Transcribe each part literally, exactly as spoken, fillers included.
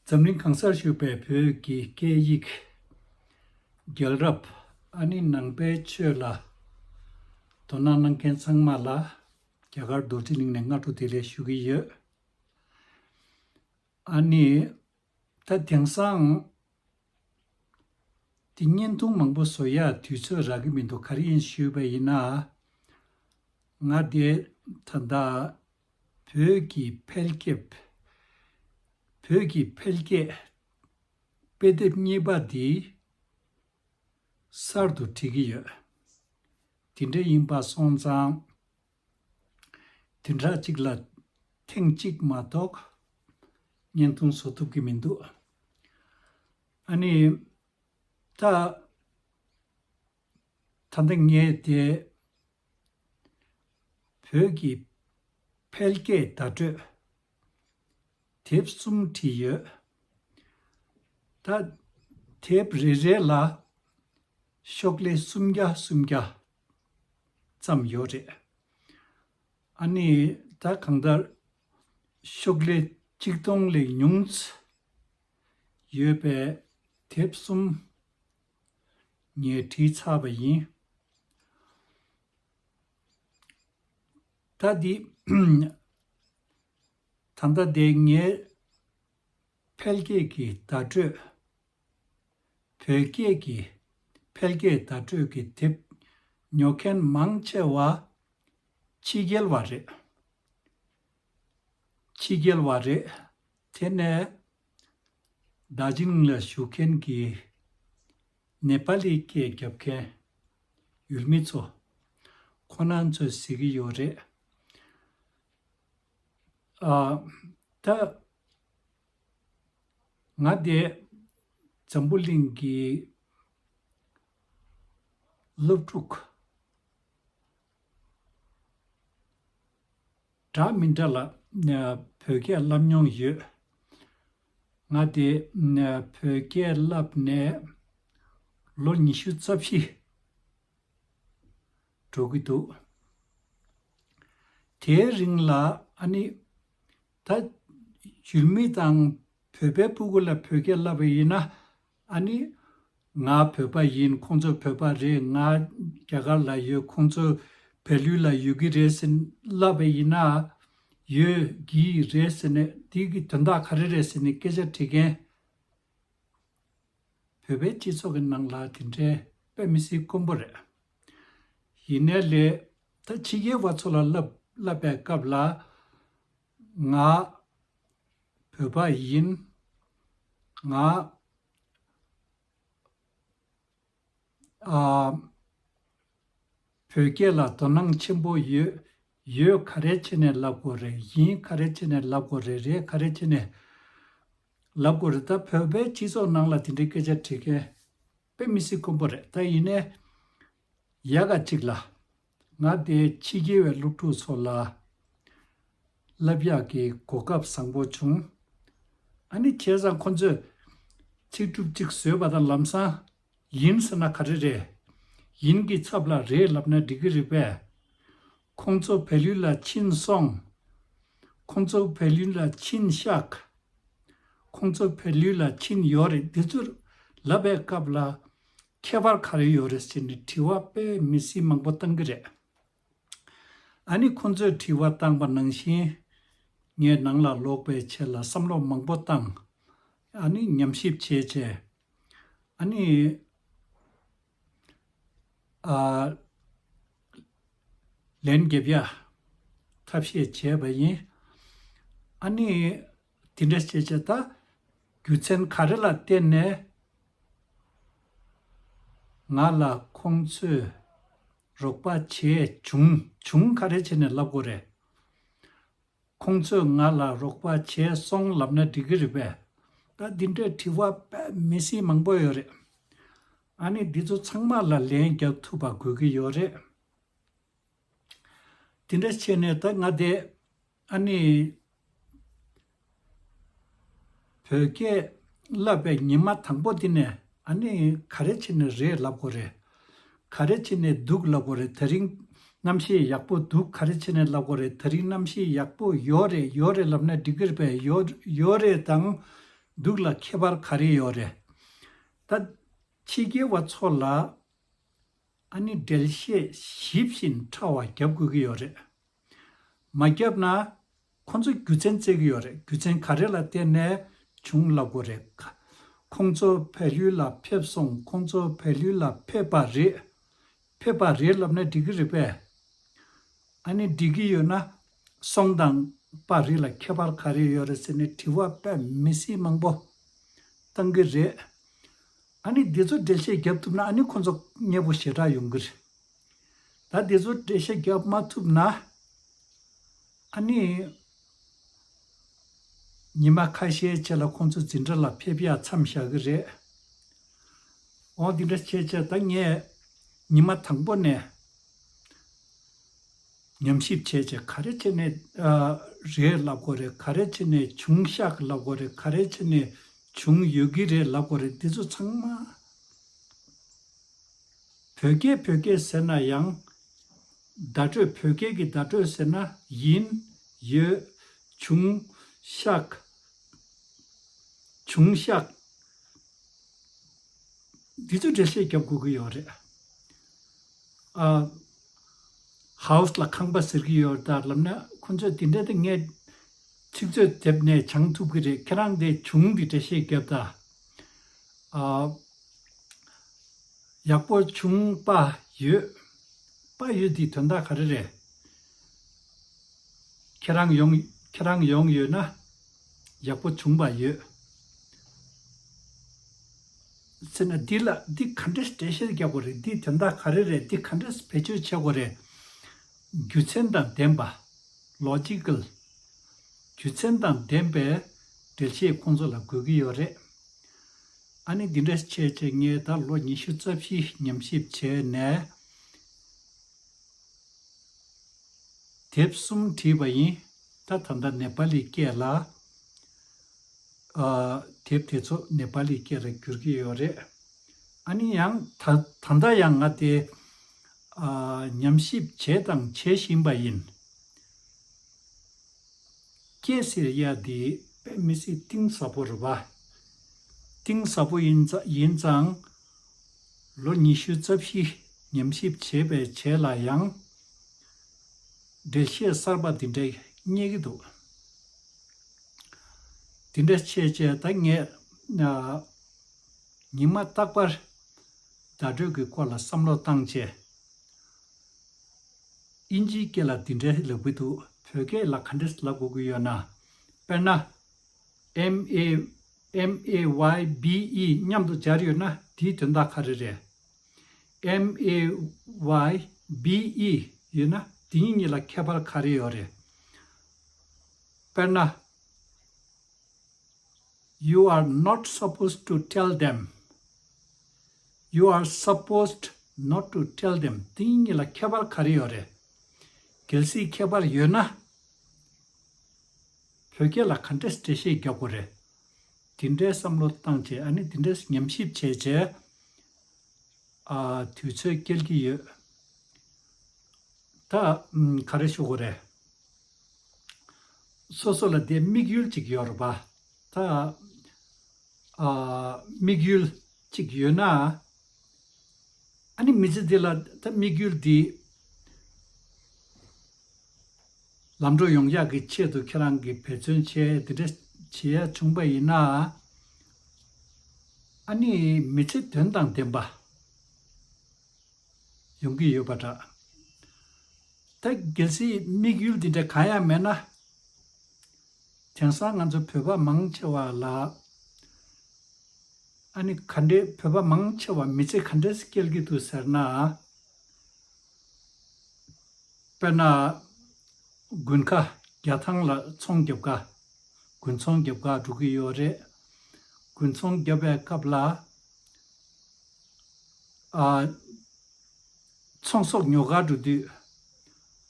འཛམ་གླིང་གང་སར་བཞུགས་པའི་བོད་ཀྱི་སྐད་ཡིག་རྒྱལ་རབས། ཨ་ནི་ནང་པའི་ཆོས་ལ་དོ་སྣང་གནང་མཁན་ཚང་མ་ལ་རྒྱ་གར་རྡོ་རྗེ་གླིང་ནས་སྔ་དྲོ་བདེ་ལེགས་ཞུ་གི་ཡོད། ཨ་ནི་ད་དེང་སང་དེ་བརྙན་ཐུང་མང་པོ་བཟོ་ཡ་དུས་ཚོད་རག་གི་མི་འདུག་ག་རེ་ཡིན་ཞུས་པ་ཡིན་ན། ང་དེ་ད་ལྟ་བོད་ཀྱི་འཕེལ་རྒྱས། བོད་ཀྱི་འཕེལ་རྒྱས་དཔེ་དེབ་གཉིས་པ་འདི་གསར་དུ་བྲིས་ཀྱི་ཡོད། དེ་འདྲ་ཡིན་པ་སོང་ཙང་དེ་འདྲ་གཅིག་ལ་ཐེངས་གཅིག་མ་གཏོགས་བརྙན་ཐུང་བཟོ་ཐུབ་ཀྱི་མི་འདུག་ཨ་ནི་ད་ད་ལྟ་ངས་དེ་བོད་ཀྱི་འཕེལ་རྒྱས་བརྡ་སྤྲོད་དེབ་གསུམ་བྲིས་ཡོད། ད་དེབ་རེ་རེ་ལ་ཤོག་ལྷེ་སུམ་བརྒྱ་སུམ་བརྒྱ་ཙམ་ཡོད་རེད། ཨ་ནི་ད་གང་ལྟར་ཤོག་ལྷེ་གཅིག་སྟོང་ལས་ཉུང་ཙམ་ཡོད་པའི་དེབ་གསུམ་ངས་བྲིས་ཚར་བ་ཡིན། ད་འདི་ད་ལྟ་དེ་ངས་འཕེལ་རྒྱས་ཀྱི་བརྡ་སྤྲོད། བོད་སྐད་ཀྱི་འཕེལ་རྒྱས་བརྡ་སྤྲོད་ཀྱི་དེབ་ཉོ་མཁན་མང་ཆེ་བ་ཕྱི་རྒྱལ་བ་རེད། ཕྱི་རྒྱལ་བ་རེད། དེ་ནས་རྡོ་རྗེ་གླིང་ལ་བཞུགས་མཁན་གྱི་ནེ་པ་ལི་སྐད་རྒྱབ་མཁན་ཡུལ་མི་ཚོ་ཁོ་རང་ཚོས་གཟིགས་ཀྱི་ཡོད་རེད། ཨ། ད་ང་དེ་འཛམ་བུ་གླིང་གི་སློབ་ཕྲུག་འདྲ་མི་འདྲ་ལ་བོད་སྐད་བསླབ་མྱོང་ཡོད། ང་དེ་བོད་སྐད་བསླབས་ནས་ལོ་ཉི་ཤུ་རྩ་བཞི་འགྲོ་གི་འདུག་དེའི་རིང་ལ་ཨ་ནི་ད་ཡུལ་མི་དང་བོད་པའི་ཕྲུ་གུ་ལ་བོད་སྐད་བསླབས་པ་ཡིན་ན། ཨ་ནི་ང་བོད་པ་ཡིན། ཁོང་ཚོ་བོད་པ་རེད། ང་རྒྱ་གར་ལ་ཡོད། ཁོང་ཚོ་བལ་ཡུལ་ལ་ཡོད་ཀྱི་རེད་ཟེར་ལབ་པ་ཡིན་ན། ཡོད་ཀྱི་རེད་ཟེར་ནས་དེ་གི་དོན་དག་ག་རེ་རེད་ཟེར་ནས་སྐད་ཆ་དྲི་མཁན་བོད་པའི་སྤྱི་ཚོགས་ཀྱི་ནང་ལ་དེ་འདྲའི་དཔེ་མི་སྲིད་དཀོན་པོ་རེད། ཡིན་ནའི་ལས་ད་ཕྱི་རྒྱལ་བ་ཚོ་ལ་ལབ་ལབ་པའི་སྐབས་ལ་ང་བོད་པ་ཡིན། ང་ཨ། བོད་སྐད་ལ་དོ་སྣང་ཆེན་པོ་ཡོད། ཡོད་ག་རེ་བྱས་ནས་ལབ་དགོས་རེད། ཡིན་ག་རེ་བྱས་ནས་ལབ་དགོས་རེད། རེད་ག་རེ་བྱས་ནས་ལབ་དགོས་རེད། ད་བོད་པའི་སྤྱི་ཚོགས་ནང་ལ་དེ་འདྲའི་སྐད་ཆ་དྲི་མཁན་དཔེ་མི་སྲིད་དཀོན་པོ་རེད། ད་ཡིན་ནའི་ཡག་ག་ཅིག་ལ་ང་དེ་ཕྱི་རྒྱལ་བའི་སློབ་ཕྲུག་ཚོ་ལ་བསླབ་ཡག་གི་གོ་སྐབས་བཟང་པོ་བྱུང་། ཨ་ནི་བྱས་ཙང་ཁོ་ཚོས་ཚིག་གྲུབ་གཅིག་བཟོས་པ་དང་ལམ་སང་ཡིན་ཟེར་ན་ག་རེ་རེད། ཡིན་གྱི་ཚབ་ལ་རེད་ལབ་ན་འགྲིག་གི་རེད་པས། ཁོང་ཚོ་བལ་ཡུལ་ལ་ཕྱིན་སོང་། ཁོང་ཚོ་བལ་ཡུལ་ལ་ཕྱིན་ཤག་ཁོང་ཚོ་བལ་ཡུལ་ལ་ཕྱིན་ཡོད་རེད། འདི་ཚོ་ལབ་པའི་སྐབས་ལ་ཁྱད་པར་ག་རེ་ཡོད་རེད་ཟེར་ནས་དྲི་བ་དཔེ་མི་སྲིད་མང་པོ་བཏང་གི་རེད། ཨ་ནི་ཁོང་ཚོས་དྲི་བ་བཏང་པ་ནང་བཞིན་ངས་ནང་ལ་ལོག་པའི་ཆེད་ལ་བསམ་བློ་མང་པོ་བཏང་། ཨ་ནི་ཉམས་ཞིབ་བྱས་བྱས། ཨ་ནི་ཨ། ལན་རྒྱབ་ཡ་ཐབས་ཤེས་བྱས་པ་ཡིན། ཨ་ནི་དེ་འདྲ་བྱས་བྱས་ད་རྒྱུ་མཚན་ག་རེ་ལ་བརྟེན་ནས་ང་ལ་ཁོང་ཚོས་རོགས་པ་བྱས་བྱུང་། བྱུང་ག་རེ་བྱས་ནས་ལབ་དགོས་རེད། ཁོང་ཚོས་ང་ལ་རོགས་པ་བྱས་སོང་ལབ་ན་འགྲིག་གི་རེད་པས། ད་འདི་འདྲའི་དྲི་བ་དཔེ་མི་སྲིད་མང་པོ་ཡོད་རེད། ཨ་ནི་འདི་ཚོ་ཚང་མ་ལ་ལན་རྒྱག་ཐུབ་པ་དགོས་ཀྱི་ཡོད་རེད། དེ་འདྲ་བྱས་ནས་ད་ང་དེ་ཨ་ནི་བོད་སྐད་བསླབ་པའི་ཉི་མ་དང་པོ་འདི་ནས་ཨ་ནི་ག་རེ་བྱས་ནས་རེད་ལབ་དགོས་རེད། ག་རེ་བྱས་ནས་འདུག་ལབ་དགོས་རེད། དེ་རིང་གནམ་གཤིས་ཡག་པོ་འདུག་ག་རེ་བྱས་ནས་ལབ་དགོས་རེད། དེ་རིང་གནམ་གཤིས་ཡག་པོ་ཡོད་རེད། ཡོད་རེད་ལབ་ན་འགྲིག་གི་རེད་པས། ཡོད་ཡོད་རེད་དང་ འདུག་ལ་ཁྱད་པར་ག་རེ་ཡོད་རེད། ད་ཕྱི་རྒྱལ་བ་ཚོ་ལ་ཨ་ནི་འགྲེལ་བཤད་ཞིབ་ཅིང་ཕྲ་བ་རྒྱབ་དགོས་ཀྱི་ཡོད་རེད། མ་བརྒྱབ་ན་ཁོང་ཚོ་རྒྱུ་མཚན་བཙལ་གྱི་ཡོད་རེད། རྒྱུ་མཚན་ག་རེ་ལ་བརྟེན་ནས་བྱུང་ལབ་དགོས་རེད། ཁོང་ཚོ་བལ་ཡུལ་ལ་ཕེབས་སོང་། ཁོང་ཚོ་བལ་ཡུལ་ལ་ཕེབས་པ་རེད། ཕེབས་པ་རེད་ལབ་ན་འགྲིག་གི་རེད་པས། ཨ་ནི་འགྲིག་གི་ཡོད་ན་སོང་དང་པ་རེད་ལ་ཁྱད་པར་ག་རེ་ཡོད་རེད་ཟེར་ནས་དྲི་བ་དཔེ་མི་སྲིད་མང་པོ་བཏང་གི་རེད། ཨ་ནི་འདི་ཚོ་འགྲེལ་བཤད་རྒྱབ་ཐུབ་ན་ཨ་ནི་ཁོང་ཚོ་མཉེས་པོ་ཞེ་དྲག་ཡོང་གི་རེད། ད་འདི་ཚོ་འགྲེལ་བཤད་རྒྱབ་མ་ཐུབ་ན་ཨ་ནི་ཉི་མ་ཁ་ཤས་རྗེས་ལ་ཁོང་ཚོ་འཛིན་གྲྭ་ལ་ཕེབས་ཡག་མཚམས་བཞག་གི་རེད། འོ་འདི་འདྲ་བྱས་བྱས་ད་ངས་ཉི་མ་དང་པོ་ནས་ཉམས་ཞིབ་བྱས་བྱས་ག་རེ་བྱས་ནས་ཨ་རེད་ལབ་དགོས་རེད། ག་རེ་བྱས་ནས་བྱུང་ཤག་ལབ་དགོས་རེད། ག་རེ་བྱས་ནས་བྱུང་ཡོད་ཀྱི་རེད་ལབ་དགོས་རེད། འདི་ཚོ་ཚང་མ་བོད་སྐད་བོད་སྐད་ཟེར་ན་ཡང་བརྡ་སྤྲོད་བོད་སྐད་ཀྱི་བརྡ་སྤྲོད་ཟེར་ན་ཡིན། ཡོད། བྱུང་། ཤག་བྱུང་ཤག་འདི་ཚོ་འགྲེལ་བཤད་རྒྱབ་དགོས་ཀྱི་ཡོད་རེད། ཨ། ཧའུ་སི་ལ་ཁང་པ་ཟེར་གྱི་ཡོད་ད་ལབ་ན་ཁོ་ཚོས་དེ་འདྲ་དེ་ངས་ཚིག་མཛོད་དེབ་ནས་སྦྱང་ཐུབ་ཀྱི་རེད། ཁྱེད་རང་དེ་བྱུང་འདི་འགྲེལ་བཤད་རྒྱབ་ད། ཨ། ཡག་པོ་བྱུང་པ་ཡོད། པ་ཡོད་འདི་དོན་དག་ག་རེ་རེད། ཁྱེད་རང་ཡོང་ཁྱེད་རང་ཡོང་ཡོད་ན་ཡག་པོ་བྱུང་པ་ཡོད། ཟེར་ན་འདི་ལ་འདི་ག་འདྲས་འགྲེལ་བཤད་རྒྱག་དགོས་རེད། འདི་དོན་དག་ག་རེ་རེད། འདི་ག་འདྲས་བེད་སྤྱོད་བྱེད་དགོས་རེད། རྒྱུ་མཚན་དང་ལྡན་པ། ལོ་ཇི་ཀལ། རྒྱུ་མཚན་དང་ལྡན་པའི་འགྲེལ་བཤད་ཁོང་ཚོ་ལ་དགོས་ཀྱི་ཡོད་རེད། ཨ་ནི་འདི་འདྲས་བྱས་བྱས་ངས་ད་ལོ་ཉི་ཤུ་རྩ་བཞི་ཉམས་ཞིབ་བྱས་ནས། དེབ་གསུམ་བྲིས་པ་ཡིན། ད་ད་ལྟ་ནེ་པ་ལི་སྐད་ལ། ཨ། དེབ་དེ་ཚོ་ནེ་པ་ལི་སྐད་ལ་བསྒྱུར་གྱི་ཡོད་རེད། ཨ་ནི་ཡང་ད་ད་ལྟ་ཡང་ང་དེ། ཨ། ཉམས་ཞིབ་བྱས་དང་བྱེད་བཞིན་པ་ཡིན། སྐད་ཟེར་ཡ་དེ་དཔེ་མི་སྲིད་གཏིང་ཟབ་པོ་རེད་པ། གཏིང་ཟབ་པོ་ཡིན་ཙ་ཡིན་ཙང་། ལོ་ཉི་ཤུ་རྩ་བཞི་ཉམས་ཞིབ་བྱས་པའི་རྗེས་ལ་ཡང་། འགྲེལ་བཤད་གསར་པ་འདི་འདྲ་རྙེད་ཀྱི་འདུག་འདི་འདྲ་བྱས་བྱས་ད་ངས་ཨ། ཉི་མ་རྟག་པར་བརྡ་སྤྲོད་ཀྱི་སྐོར་ལ་བསམ་བློ་བཏང་བྱས། དབྱིན་ཇིའི་སྐད་ལ་འདི་འདྲའི་ལབ་ཀྱི་འདུག་བོད་སྐད་ལ་ག་འདྲས་ལབ་དགོས་ཀྱི་ཡོད་ན། དཔེར་ན། M A M A Y B E མཉམ་དུ་སྦྱར་ཡོད་ན་དེའི་དོན་དག་ག་རེ་རེད། M A Y B E ཡོད་ན་དེ་གཉིས་གཉིས་ལ་ཁྱད་པར་ག་རེ་ཡོད་རེད། དཔེར་ན། You are not supposed to tell them. You are supposed not to tell them. དེ་གཉིས་ལ་ཁྱད་པར་ག་རེ་ཡོད་རེད། གལ་སྲིད་ཁྱད་པར་ཡོད་ན། བོད་སྐད་ལ་ག་འདྲས་འགྲེལ་བཤད་རྒྱག་དགོས་རེད། དེ་འདྲའི་བསམ་བློ་བཏང་བྱས་ཨ་ནི་དེ་འདྲས་ཉམས་ཞིབ་བྱས་བྱས། ཨ། དུས་ཚོད་སྐྱེལ་གྱི་ཡོད། ད་ཨམ། ག་རེ་ཞུ་དགོས་རེད། སོ་སོ་ལ་དེ་དམིགས་ཡུལ་ཅིག་ཡོད་རེད་པ། ད་ཨ། དམིགས་ཡུལ་ཅིག་ཡོད་ན། ཨ་ནི་མི་ཚེ་འདི་ལ་ད་དམིགས་ཡུལ་འདི་ལམ་འགྲོ་ཡོང་ཡག་གི་ཆེད་དུ་ཁྱེད་རང་གིས་འབད་བརྩོན་བྱས་དེ་འདྲ་བྱེད་ཡ་བྱུང་པ་ཡིན་ན། ཨ་ནི་མི་ཚེ་དོན་དང་ལྡན་པ་ཡོང་གི་ཡོད་པ་འདྲ། ད་གལ་སྲིད་དམིགས་ཡུལ་འདི་འདྲ་གང་ཡང་མེད་ན། དེང་སང་ང་ཚོ་བོད་པ་མང་ཆེ་བ་ལ། ཨ་ནི་ག་འདྲའི་བོད་པ་མང་ཆེ་བ་མི་ཚེ་ག་འདྲས་སྐྱེལ་གྱི་འདུག་ཟེར་ན། དཔེར་ན། དགུན་ཁ་རྒྱ་ཐང་ལ་ཚོང་རྒྱབ་ག་དགུན་ཚོང་རྒྱབ་ག་འགྲོ་གི་ཡོད་རེད། དགུན་ཚོང་རྒྱབ་པའི་སྐབས་ལ། ཨ། ཚོང་ཟོག་ཉོ་གར་འགྲོ་དུས།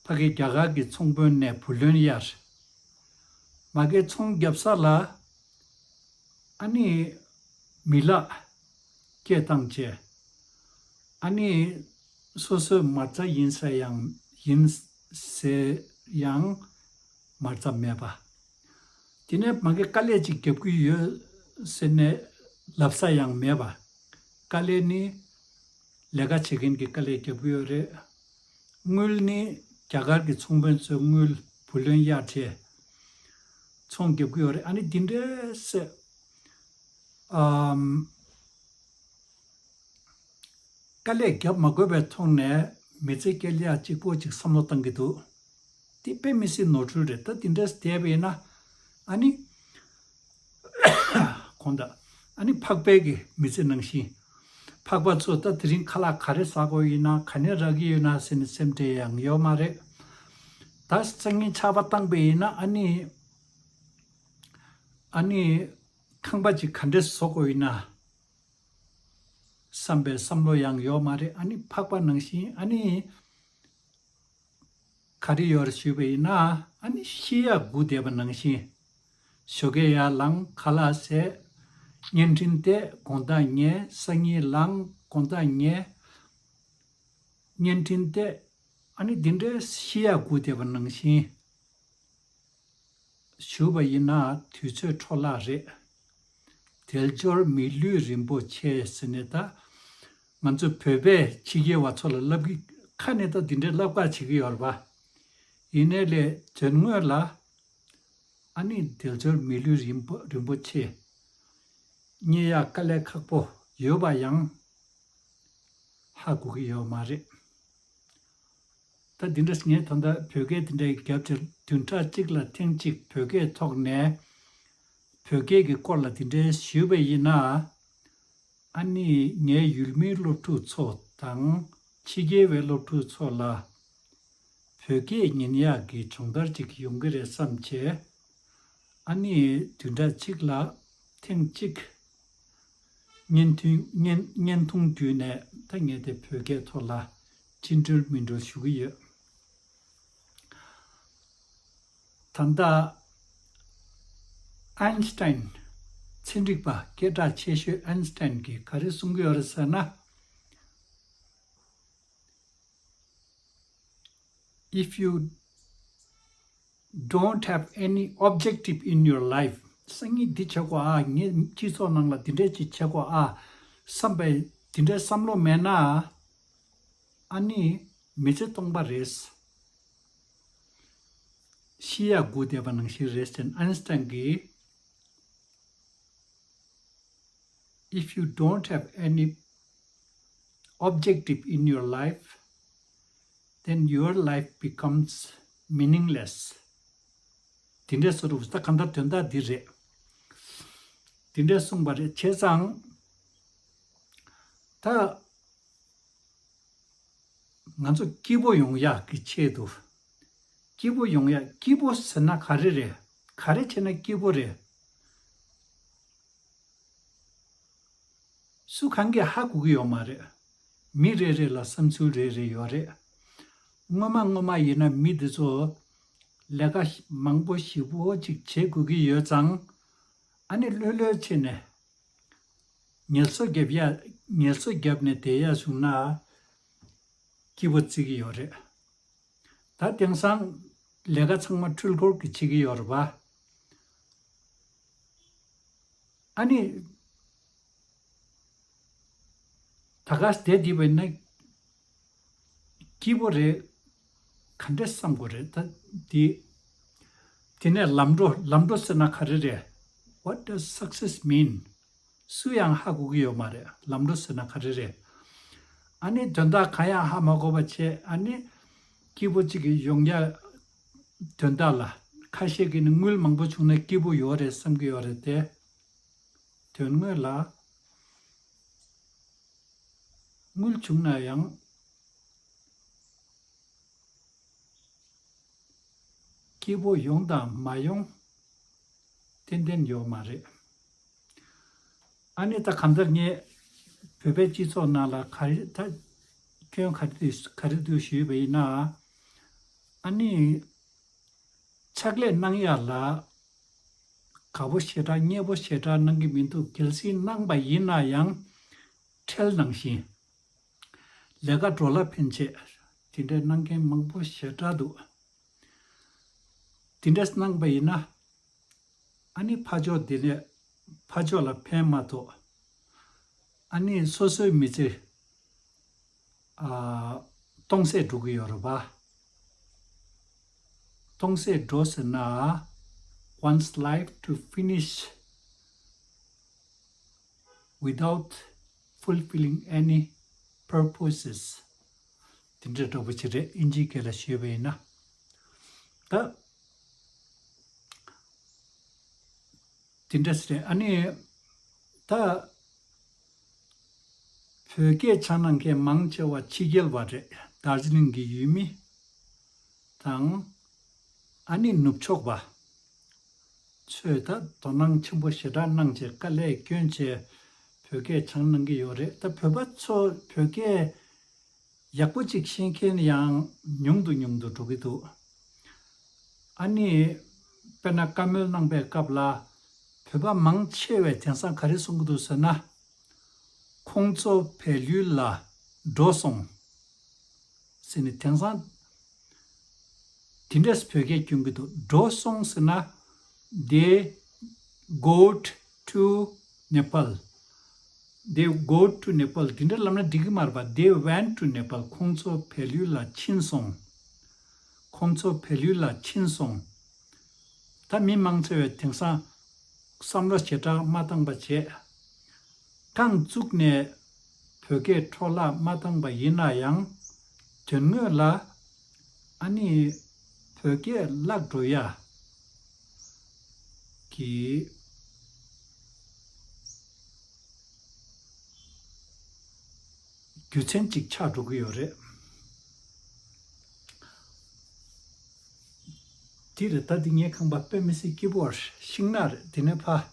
ཕ་གི་རྒྱ་གར་གྱི་ཚོང་དཔོན་ནས་བུ་ལོན་གཡར། མ་གི་ཚོང་རྒྱབ་ས་ལ། ཨ་ནི། མི་ལག་སྐད་བཏང་བྱས། ཨ་ནི། སོ་སོའི་མ་རྩ་ཡིན་ས་ཡང་ཡིན་ཟེར་ཡང་མ་རྩ་མེད་པ། དེ་ནས་མ་གི་དཀའ་ལས་ཅིག་རྒྱབ་ཀྱི་ཡོད་ ཟེར་ནས་ལབ་ས་ཡང་མེད་པ། དཀའ་ལས་ནི་ལས་ཀ་བྱེད་མཁན་གྱི་དཀའ་ལས་རྒྱབ་ཀྱི་ཡོད་རེད། དངུལ་ནི་རྒྱ་གར་གྱི་ཚོང་དཔོན་ཚོས་དངུལ་བུ་ལོན་གཡར་བྱས་ཚོང་རྒྱབ་ཀྱི་ཡོད་རེད། ཨ་ནི་འདི་འདྲའི་སེ་ཨམ། དཀའ་ལས་རྒྱབ་མ་དགོས་པའི་ཐོག་ནས་མི་ཚེ་སྐྱེལ་ཡག་གཅིག་པོ་གཅིག་བསམ་བློ་བཏང་གི་འདུག་འདི་དཔེ་མི་སྲིད་ནོར་འཁྲུལ་རེད། ད་འདི་འདྲས་བསྡད་པ་ཡིན་ན་ཨ་ནི། གོང་དག་ཨ་ནི་ཕག་པའི་གི་མི་ཚེ་ནང་བཞིན། ཕག་པ་ཚོ་ད་དེ་རིང་ཁ་ལག་ག་རེ་ཟ་དགོས་ཡིན་ན་ག་ནས་རག་གི་ཡོད་ན་ཟེར་ནས་སེམས་ཁྲལ་ཡང་ཡོད་མ་རེད། ད་སང་ཉིན་ཆར་པ་བཏང་པ་ཡིན་ན་ཨ་ནི། ཨ་ནི། ཁང་པ་ཅིག་ག་འདྲས་བཟོ་དགོས་ཡིན་ན། བསམ་པའི་བསམ་བློ་ཡང་ཡོད་མ་རེད། ཨ་ནི་ཕག་པ་ནང་བཞིན་ཨ་ནི། ག་རེ་ཡོད་རེད་ཞུས་པ་ཡིན་ན་ཨ་ནི་ཤི་ཡག་སྒུག་བསྡད་པ་ནང་བཞིན། ཞོགས་ཀས་ཡར་ལངས་ཁ་ལག་ཟས། བརྙན་འཕྲིན་བལྟས་དགོང་དག་ཉལ་སང་ཉིན་ལངས་དགོང་དག་ཉལ། བརྙན་འཕྲིན་བལྟས་ཨ་ནི་འདི་འདྲའི་ཤི་ཡག་སྒུག་བསྡད་པ་ནང་བཞིན། ཞུས་པ་ཡིན་ན་དུས་ཚོད་འཕྲོ་བརླག་རེད། དལ་འབྱོར་མི་ལུས་རིན་པོ་ཆེ་ཟེར་ནས་ད། ང་ཚོ་བོད་པའི་ཕྱི་རྒྱལ་བ་ཚོ་ལ་ལབ་གི་ཁ་ནས་ད་འདི་འདྲའི་ལབ་ཁག་བྱེད་ཀྱི་ཡོད་རེད་པ། ཡིན་ནའི་ལས་དོན་དངོས་ལ། ཨ་ནི་དལ་འབྱོར་མི་ལུས་རིན་པོ་རིན་པོ་ཆེ། རྙེད་ཡག་དཀའ་ལས་ཁག་པོ་ཡོད་པ་ཡང་ཧ་གོ་གི་ཡོད་མ་རེད། ད་འདི་འདྲ་ངས་ད་ལྟ་བོད་སྐད་འདི་འདྲའི་རྒྱབ་ཀྱི་བདུན་ཕྲག་གཅིག་ལ་ཐེངས་གཅིག་བོད་སྐད་ཐོག་ནས་བོད་སྐད་ཀྱི་སྐོར་ལ་འདི་འདྲའི་ཞུས་པ་ཡིན་ན། ཨ་ནི་ངའི་ཡུལ་མིའི་སློབ་ཕྲུག་ཚོ་དང་ཕྱི་རྒྱལ་བའི་སློབ་ཕྲུག་ཚོ་ལ་བོད་སྐད་ཉན་ཡག་གི་སྦྱོང་བརྡར་ཅིག་ཡོང་གི་རེད་བསམ་བྱས། ཨ་ནི་བདུན་ཕྲག་གཅིག་ལ་ཐེངས་གཅིག་བརྙན་ཐུང་བརྙན་བརྙན་ཐུང་བརྒྱུད་ནས་ད་ངས་དེ་བོད་སྐད་ཐོག་ལ་བཅིངས་འགྲོལ་མིན་འགྲོལ་ཞུ་གི་ཡོད། ད་ལྟ་ཨན་སི་ཏན། ཚན་རིག་པ་སྐད་གྲགས་ཆེ་ཤོས་ཨན་སི་ཏན་གྱིས་ག་རེ་གསུང་གི་ཡོད་རེད་ཟེར་ན། If you don't have any objective in your life, སང་ཉིན་འདི་བྱེད་དགོས་ཨ། ངས་སྤྱི་ཚོགས་ནང་ལ་འདི་འདྲས་ཅིག་བྱེད་དགོས་ཨ་བསམ་པའི་འདི་འདྲའི་བསམ་བློ་མེད་ན། ཨ་ནི་མི་ཚེ་སྟོང་པ་རེད། ཤི་ཡག་སྒུག་བསྡད་པ་ནང་བཞིན་རེད་ཟེར་ཨན་སི་ཏན་གྱིས། If you don't have any objective in your life, then your life becomes meaningless. དེ་འདྲའི་བཟོ་འདྲ་ད་གང་ལྟར་དོན་དག་འདི་རེད། དེ་འདྲའི་གསུངས་པ་རེད། བྱས་ཙང་ད། ང་ཚོ་སྐྱིད་པོ་ཡོང་ཡག་གི་ཆེད་དུ། སྐྱིད་པོ་ཡོང་ཡག་སྐྱིད་པོ་ཟེར་ན་ག་རེ་རེད། ག་རེ་བྱས་ན་སྐྱིད་པོ་རེད། སུ་གང་གིས་ཧ་གོ་གི་ཡོད་མ་རེད། མི་རེ་རེ་ལ་བསམ་ཚུལ་རེ་རེ་ཡོད་རེད། སྔོན་མ་སྔོན་མ་ཡིན་ན་མི་འདི་ཚོ་ལས་ཀ་མང་པོ་ཞེ་པོ་ཅིག་བྱེད་དགོས་ཀྱི་ཡོད་ཙང་། ཨ་ནི་ལྷོད་ལྷོད་བྱས་ནས་ངལ་གསོ་རྒྱབ་ཡ། ངལ་གསོ་རྒྱབ་ནས་བསྡད་ཡ་བྱུང་ན་སྐྱིད་པོ་བརྩི་གི་ཡོད་རེད། ད་དེང་སང་ལས་ཀ་ཚང་མ་འཕྲུལ་འཁོར་གྱིས་བྱེད་ཀྱི་ཡོད་རེད་པ། ཨ་ནི། ད་ག་བསྡད་བསྡད་པ་ཡིན་ན་སྐྱིད་པོ་རེད། ག་འདྲས་བསམ་དགོས་རེད་ད་འདི། དེ་ནས་ལམ་འགྲོ་ལམ་འགྲོ་ཟེར་ན་ག་རེ་རེད། What does success mean? སུ་ཡང་ཧ་གོ་གི་ཡོད་མ་རེད། ལམ་འགྲོ་ཟེར་ན་ག་རེ་རེད། ཨ་ནི་དོན་དག་གང་ཡང་ཧ་མ་གོ་བ་བྱས། ཨ་ནི་སྐྱིད་པོ་གཅིག་གི་ཡོང་ཡ་དོན་དག་ལ་ཁ་ཤས་ཀྱིས་ནི་དངུལ་མང་པོ་བྱུང་ན་སྐྱིད་པོ་ཡོད་རེད་བསམ་གྱི་ཡོད་རེད་དེ། དོན་དངོས་ལ་དངུལ་བྱུང་ན་ཡང་། སྐྱིད་པོ་ཡོང་དང་མ་ཡོང་ཏན་ཏན་ཡོད་མ་རེད། ཨ་ནི་ད་གང་ལྟར་ངས་བོད་པའི་སྤྱི་ཚོགས་ནང་ལ་ག་རེ་ད་སྐྱོན་ག་རེ་ག་རེ་འདུག་ཞུས་པ་ཡིན་ན། ཨ་ནི་ཕྱག་ལས་གནང་ཡག་ལ་དགའ་པོ་ཞེ་དྲག་མཉེས་པོ་ཞེ་དྲག་གནང་གི་མི་འདུག་གལ་སྲིད་གནང་པ་ཡིན་ན་ཡང་ཁྲལ་ནང་བཞིན། ལས་ཀ་འགྲོ་ལ་ཕན་ཆེད་དེ་འདྲའི་གནང་མཁན་མང་པོ་ཞེ་དྲག་འདུག་དེ་འདྲས་གནང་པ་ཡིན་ན། ཨ་ནི་ཕར་ཕྱོགས་དེ་ནས་ ཕར་ཕྱོགས་ལ་ཕན་མ་ཐོགས། ཨ་ནི་སོ་སོའི་མི་ཚེ་ཨ་སྟོང་ཟད་འགྲོ་གི་ཡོད་རེད་པ། སྟོང་ཟད་འགྲོ་ཟེར་ན། One's life to finish without fulfilling any purposes. དེ་འདྲ་འདྲ་པོ་ཅིག་རེད། ཨིན་ཇིའི་སྐད་ལ་ཞུས་པ་ཡིན་ན། ད་དེ་འདྲ་ཟེར། ཨ་ནི་ད་བོད་སྐད་སྦྱང་གནང་མཁན་མང་ཆེ་བ་ཕྱི་རྒྱལ་བ་རེད། དར་ཇི་ལིང་གི་ཡུལ་མི་དང་། ཨ་ནི་ནུབ་ཕྱོགས་པ་ཚོས་ད་དོ་སྣང་ཆེན་པོ་ཞེ་དྲག་གནང་བྱས། དཀའ་ལས་བསྐྱོན་བྱས་བོད་སྐད་སྦྱང་གནང་གི་ཡོད་རེད། ད་བོད་པ་ཚོ་བོད་སྐད་ཡག་པོ་ཅིག་ཤེས་མཁན་ཡང་ཉུང་དུ་ཉུང་དུ་འགྲོ་གི་འདུག། ཨ་ནི་དཔེར་ན་བཀའ་མོལ་གནང་པའི་སྐབས་ལ་བོད་པ་མང་ཆེ་བས་དེང་སང་ག་རེ་གསུང་གི་འདུག་ཟེར་ན། ཁོང་ཚོ་བལ་ཡུལ་ལ་འགྲོ་སོང་ཟེར་ནས། དེང་སང་དེ་འདྲས་བོད་སྐད་སྐྱོན་གྱི་འདུག། འགྲོ་སོང་ཟེར་ན། They go to Nepal. They go to Nepal. དེ་འདྲ་ལབ་ན་འགྲིག་གི་མ་རེད་པ། They went to Nepal. ཁོང་ཚོ་བལ་ཡུལ་ལ་ཕྱིན་སོང་། ཁོང་ཚོ་བལ་ཡུལ་ལ་ཕྱིན་སོང་། ད་མི་མང་ཆེ་བས་དེང་སང་བསམ་བློ་ཞེ་དྲག་མ་བཏང་པ་བྱས། རྐང་བཙུགས་ནས་བོད་སྐད་འཕྲོ་བརླག་མ་བཏང་པ་ཡིན་ན་ཡང་། དོན་དངོས་ལ་ཨ་ནི་བོད་སྐད་བརླག་འགྲོ་ཡ་གི་རྒྱུ་མཚན་ཅིག་ཆགས་འགྲོ་གི་ཡོད་རེད། དེ་རེད། ད་འདི་ངའི་ཁང་པ་དཔེ་མི་སྲིད་སྐྱིད་པོ་རེད། ཤིང་ནགས་རེད། དེ་ནས་ཕ།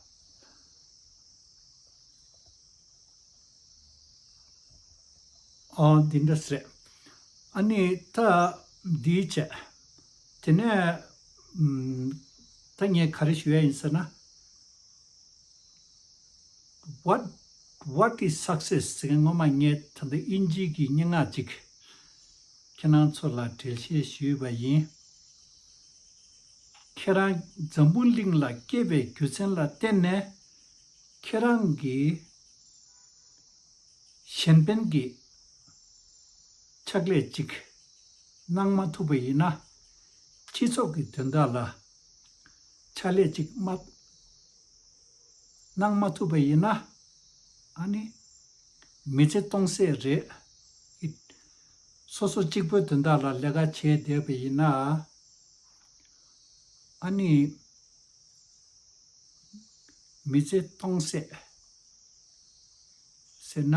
ཨོ་འདི་འདྲ་རེད། ཨ་ནི་ད་འདི་བྱས། དེ་ནས་ཨམ། ད་ངས་ག་རེ་ཞུ་ཡ་ཡིན་ཟེར་ན། What, what is success? ཟེར་མཁན་སྔོན་མ་ངས་ད་ལྟ་ཨིན་ཇི་གི་སྙན་ངག་ཅིག་ཁྱེད་རང་ཚོ་ལ་འགྲེལ་བཤད་ཞུས་པ་ཡིན། ཁྱེད་རང་འཛམ་བུ་གླིང་ལ་སྐྱེས་པའི་རྒྱུ་མཚན་ལ་བརྟེན་ནས། ཁྱེད་རང་གིས་གཞན་ཕན་གྱི་ཕྱག་ལས་ཅིག་གནང་མ་ཐུབ་པ་ཡིན་ན། སྤྱི་ཚོགས་ཀྱི་དོན་དག་ལ་ཕྱག་ལས་ཅིག་མ་གནང་མ་ཐུབ་པ་ཡིན་ན། ཨ་ནི་མི་ཚེ་སྟོང་ཟད་རེད། སོ་སོ་གཅིག་པོའི་དོན་དག་ལ་ལས་ཀ་བྱས་བསྡད་པ་ཡིན་ན། ཨ་ནི་མི་ཚེ་སྟོང་ཟད་ཟེར་ན།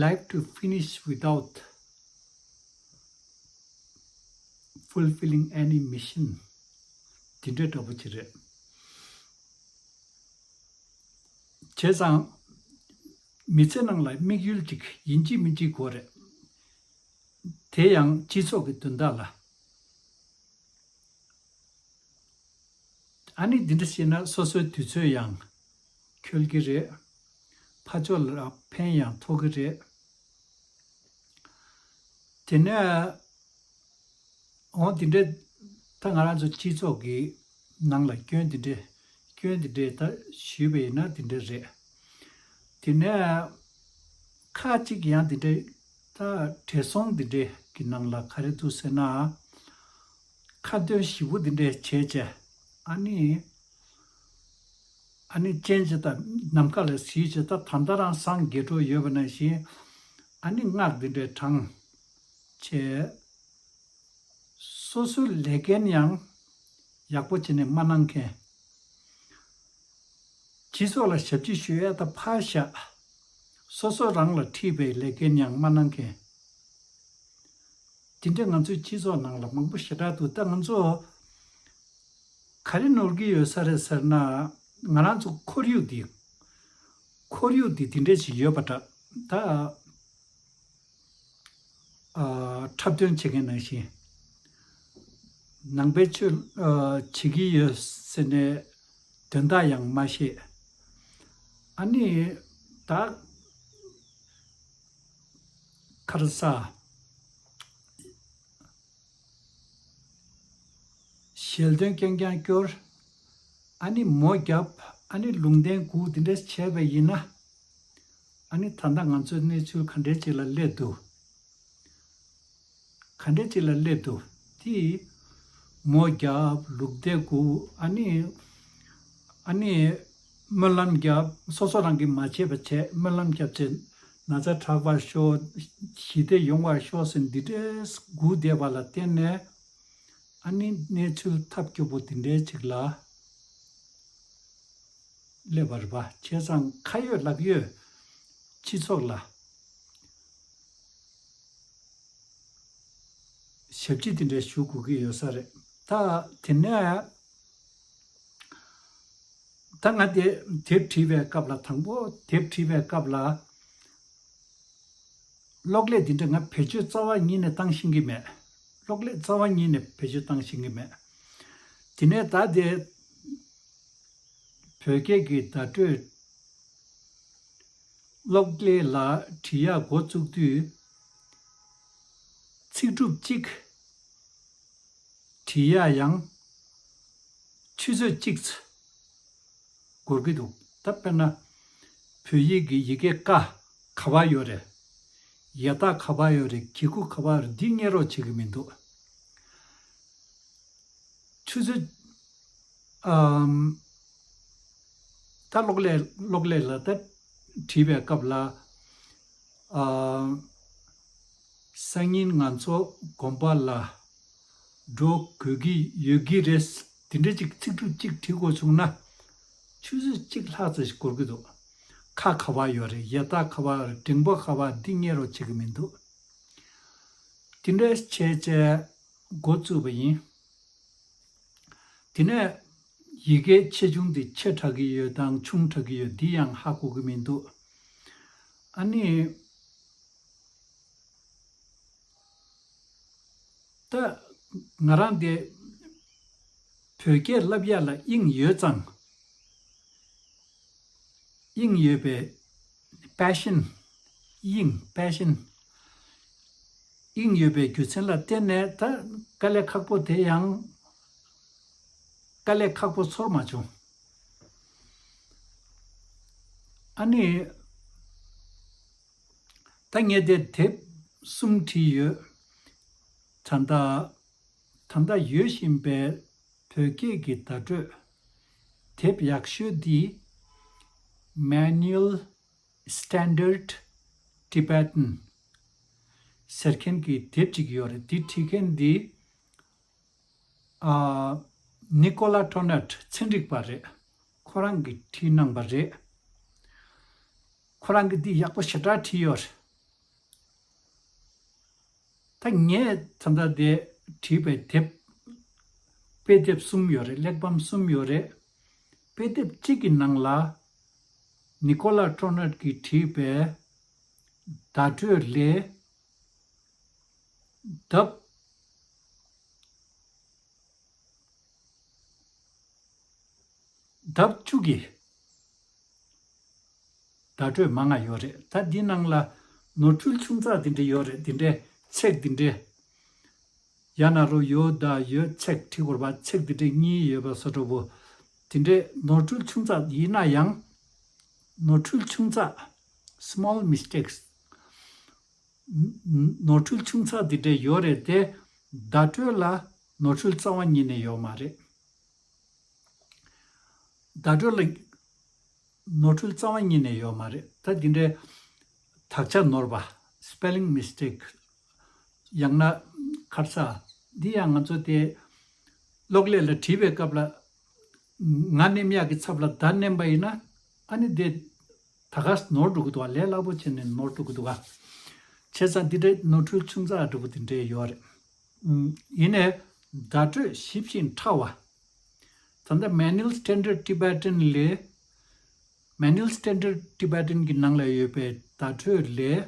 Life to finish without fulfilling any mission. དེ་འདྲ་འདྲ་པོ་ཅིག་རེད། བྱས་ཙང་མི་ཚེ་ནང་ལ་དམིགས་ཡུལ་ཅིག་ཡིན་གཅིག་མིན་གཅིག་དགོས་རེད། དེ་ཡང་སྤྱི་ཚོགས་ཀྱི་དོན་དག་ལ། ཨ་ནི་འདི་འདྲ་བྱས་ན་སོ་སོའི་དུས་ཚོད་ཡང་འཁྱོལ་གྱི་རེད། ཕར་ཕྱོགས་ལ་ཕན་ཡང་ཐོགས་ཀྱི་རེད། དེ་ནས། འོ་དེ་འདྲས། ད་ང་རང་ཚོ་སྤྱི་ཚོགས་ཀྱི་ནང་ལ་སྐྱོན་དེ་འདྲས། སྐྱོན་དེ་འདྲས་ད་ཞུས་པ་ཡིན་ན་དེ་འདྲས་རེད། དེ་ནས་ཁ་ཅིག་ཡང་དེ་འདྲས། ད་བགྲེས་སོང་དེ་འདྲས་ཀྱི་ནང་ལ་ག་རེ་འདུག་ཟེར་ན། ཁ་འདོན་ཞིབ་པོ་དེ་འདྲས་བྱས་བྱས། ཨ་ནི། ཨ་ནི་སྤྱན་ཅིག་ད་ནམ་མཁའ་ལ་གཟིགས་བྱས། ད་ད་ལྟ་རང་སངས་རྒྱས་འགྲོ་ཡོད་པ་ནང་བཞིན། ཨ་ནི་སྔགས་འདི་འདྲའི་བགྲངས་བྱས། སོ་སོའི་ལས་འགན་ཡང་ཡག་པོ་བྱས་ནས་མ་གནང་མཁན། སྤྱི་ཚོགས་ལ་ཞབས་ཕྱི་ཞུ་ཡ་ད་ཕར་བཞག། སོ་སོ་རང་ལ་འཁྲིས་པའི་ལས་འགན་ཡང་མ་གནང་མཁན། དེ་འདྲ་ང་ཚོའི་སྤྱི་ཚོགས་ནང་ལ་མང་པོ་ཞེ་དྲག་འདུག། ད་ང་ཚོ་ག་རེ་ནོར་གྱི་ཡོད་ས་རེད་ཟེར་ན། ང་རང་ཚོ་ཁོར་ཡུག་འདི། ཁོར་ཡུག་འདི་དེ་འདྲ་ཞིག་ཡོད་པ་འདྲ། ད་ཨ། འཁྲབ་སྟོན་བྱེད་མཁན་ནང་བཞིན། ནང་པའི་ཆོས་ཨ། བྱེད་ཀྱི་ཡོད་ཟེར་ནས་དོན་དག་ཡང་མ་ཤེས། ཨ་ནི་ད་ཁར་ས། ཞལ་འདོན་རྐྱང་རྐྱང་སྐྱོར། ཨ་ནི་མོ་བརྒྱབ། ཨ་ནི་ལུང་བསྟན་དགུ་འདི་འདྲས་བྱས་པ་ཡིན་ན། ཨ་ནི་ད་ལྟ་ང་ཚོའི་གནས་ཚུལ་ག་འདྲས་ཅིག་ལ་སླེབས་འདུག་ག་འདྲས་ཅིག་ལ་སླེབས་འདུག་དེ་མོ་བརྒྱབ། ལུག་རྫི་རྒུག་ཨ་ནི། ཨ་ནི། སྨོན་ལམ་བརྒྱབ། སོ་སོ་རང་གིས་མ་བྱས་པ་བྱས། སྨོན་ལམ་བརྒྱབ་བྱས། ན་ཚ་དྲག་པར་ཤོག་ཞི་བདེ་ཡོང་བར་ཤོག་ཟེར་འདི་འདྲས་སྒུག་བསྡད་པ་ལ་བརྟེན་ནས། ཨ་ནི་གནས་ཚུལ་ཐབས་སྐྱོ་པོ་འདི་འདྲའི་ཅིག་ལ་སླེབས་པ་རེད་པ། བྱས་ཙང་ཁ་ཡོད་ལག་ཡོད་སྤྱི་ཚོགས་ལ་ཞབས་ཕྱི་འདི་འདྲ་ཞུ་དགོས་ཀྱི་ཡོད་ས་རེད། ད་དེ་ནས་ད་ང་དེ་དེབ་བྲིས་པའི་སྐབས་ལ། དང་པོ་དེབ་བྲིས་པའི་སྐབས་ལ། གློག་ཀླད་འདི་འདྲ་ང་བེད་སྤྱོད་རྩ་བ་ཉིད་ནས་བཏང་ཤེས་ཀྱི་མེད། གློག་ཀླད་རྩ་བ་ཉིད་ནས་བེད་སྤྱོད་བཏང་ཤེས་ཀྱི་མེད། དེ་ནས་ད་དེ་བོད་སྐད་ཀྱི་བརྡ་སྤྲོད་གློག་ཀླད་ལ་བྲིས་ཡག་འགོ་བཙུགས་དུས། ཚིག་གྲུབ་གཅིག་བྲིས་ཡག་ཡང་ཆུ་ཚོད་གཅིག་ཙམ་འགོར་གྱི་འདུག་ད་དཔེར་ན། བོད་ཡིག་གི་ཡི་གེ་ཀ་ག་པར་ཡོད་རེད། ཡ་བཏགས་ག་པར་ཡོད་རེད། གི་གུ་ག་པར་ཡོད་རེད། འདི་རྙེད་རོགས་བྱེད་ཀྱི་མི་འདུག་ཆུ་ཚོད། ཨམ། ད་གློག་ཀླད་གློག་ཀླད་ལ་ད་བྲིས་པའི་སྐབས་ལ། ཨ། སང་ཉིན་ང་ཚོ་དགོན་པ་ལ་འགྲོ་དགོས་ཀྱི་ཡོད་ཀྱི་རེད། དེ་འདྲ་ཅིག་ཚིག་གྲུབ་གཅིག་བྲིས་དགོས་བྱུང་ན། ཆུ་ཚོད་གཅིག་ལྷག་ཙམ་ཞིག་འགོར་གྱི་འདུག་ཁ་ག་པར་ཡོད་རེད། ཡ་བཏགས་ག་པར་ཡོད་རེད། འགྲེང་བུ་ག་པར། འདི་རྙེད་རོགས་བྱེད་ཀྱི་མི་འདུག་དེ་འདྲ་བྱས་བྱས་འགོ་བཙུགས་པ་ཡིན། དེ་ནས་ཡི་གེ་ཆེ་ཆུང་དེ་ཆེ་དྲགས་ཀྱི་ཡོད་དང་ཆུང་དྲགས་ཀྱི་ཡོད། འདི་ཡང་ཧ་གོ་གི་མི་འདུག་ཨ་ནི། ད་ང་རང་དེ་བོད་སྐད་བསླབ་ཡག་ལ་དབྱིངས་ཡོད་ཙང་། དབྱིངས་ཡོད་པའི་པེ་ཤན། དབྱིངས་པེ་ཤན། དབྱིངས་ཡོད་པའི་རྒྱུ་མཚན་ལ་བརྟེན་ནས་ད་དཀའ་ལས་ཁག་པོ་དེ་ཡང་དཀའ་ལས་ཁག་པོ་ཚོར་མ་བྱུང་། ཨ་ནི། ད་ངས་དེ་དེབ་གསུམ་བྲིས་ཡོད། ད་ལྟ་ད་ལྟ་ཡོད་བཞིན་པའི་བོད་སྐད་ཀྱི་བརྡ་སྤྲོད་དེབ་ཡག་ཤོས་འདི། Manual Standard Tibetan ཟེར་མཁན་གྱི་དེབ་ཅིག་ཡོད་རེད། འདི་བྲིས་མཁན་འདི། ཨ། ནི་ཀོ་ལ་ཊོ་ནཊ་ཚན་རིག་པ་རེད། ཁོ་རང་གིས་བྲིས་གནང་པ་རེད། ཁོ་རང་གིས་འདི་ཡག་པོ་ཞེ་དྲག་བྲིས་ཡོད་རེད། ད་ངས་ད་ལྟ་དེ་བྲིས་པའི་དེབ། དཔེ་དེབ་གསུམ་ཡོད་རེད། གླེགས་བམ་གསུམ་ཡོད་རེད། དཔེ་དེབ་གཅིག་གི་ནང་ལ་ནི་ཀོ་ལ་ཊོ་ནཊ་ཀྱིས་བྲིས་པའི་བརྡ་སྤྲོད་ལས་ལྡབ། ལྡབ་བཅུ་གི་བརྡ་སྤྲོད་མང་ང་ཡོད་རེད། ད་འདི་ནང་ལ་ནོར་འཁྲུལ་ཆུང་ཙག་འདི་འདྲ་ཡོད་རེད། འདི་འདྲའི་ཚེག་འདི་འདྲའི། ཡ་ན་རོ་ཡོ་ད་ཡོད་ཚེག་བྲིས་དགོས་པ། ཚེག་འདི་འདྲའི་གཉིས་ཡོད་པ་བཟོ་འདྲ་པོ། འདི་འདྲའི་ནོར་འཁྲུལ་ཆུང་ཙག་ཡིན་ན་ཡང་། ནོར་འཁྲུལ་ཆུང་ཙག small mistakes ནོར་འཁྲུལ་ཆུང་ཙག་འདི་འདྲ་ཡོད་རེད་དེ། བརྡ་སྤྲོད་ལ་ནོར་འཁྲུལ་རྩ་བ་ཉིད་ནས་ཡོད་མ་རེད། བརྡ་སྤྲོད་ལ་ནོར་འཁྲུལ་རྩ་བ་ཉིད་ནས་ཡོད་མ་རེད། ད་འདི་འདྲའི་དག་ཆ་ནོར་བ། spelling mistake ཡང་ན་ཁ་ས། འདི་ཡང་ང་ཚོ་དེ་གློག་ཀླད་ལ་བྲིས་པའི་སྐབས་ལ། ང་མནན་ཡག་གི་ཚབ་ལ་ད་མནན་པ་ཡིན་ན། ཨ་ནི་དེ་ད་ག་ནོར་འགྲོ་གི་འདུག་བ། ལས་སླ་པོ་བྱས་ནས་ནོར་འགྲོ་གི་འདུག་ག་བྱས་ཙང་འདི་འདྲའི་ནོར་འཁྲུལ་ཆུང་ཙག་འདྲ་པོ་དེ་འདྲའི་ཡོད་རེད། ཡིན་ནའི་བརྡ་སྤྲོད་ཞིབ་ཅིང་ཕྲ་བ། ད་ལྟ་Manual Standard Tibetan ལས། Manual Standard Tibetan གི་ནང་ལ་ཡོད་པའི་བརྡ་སྤྲོད་ལས།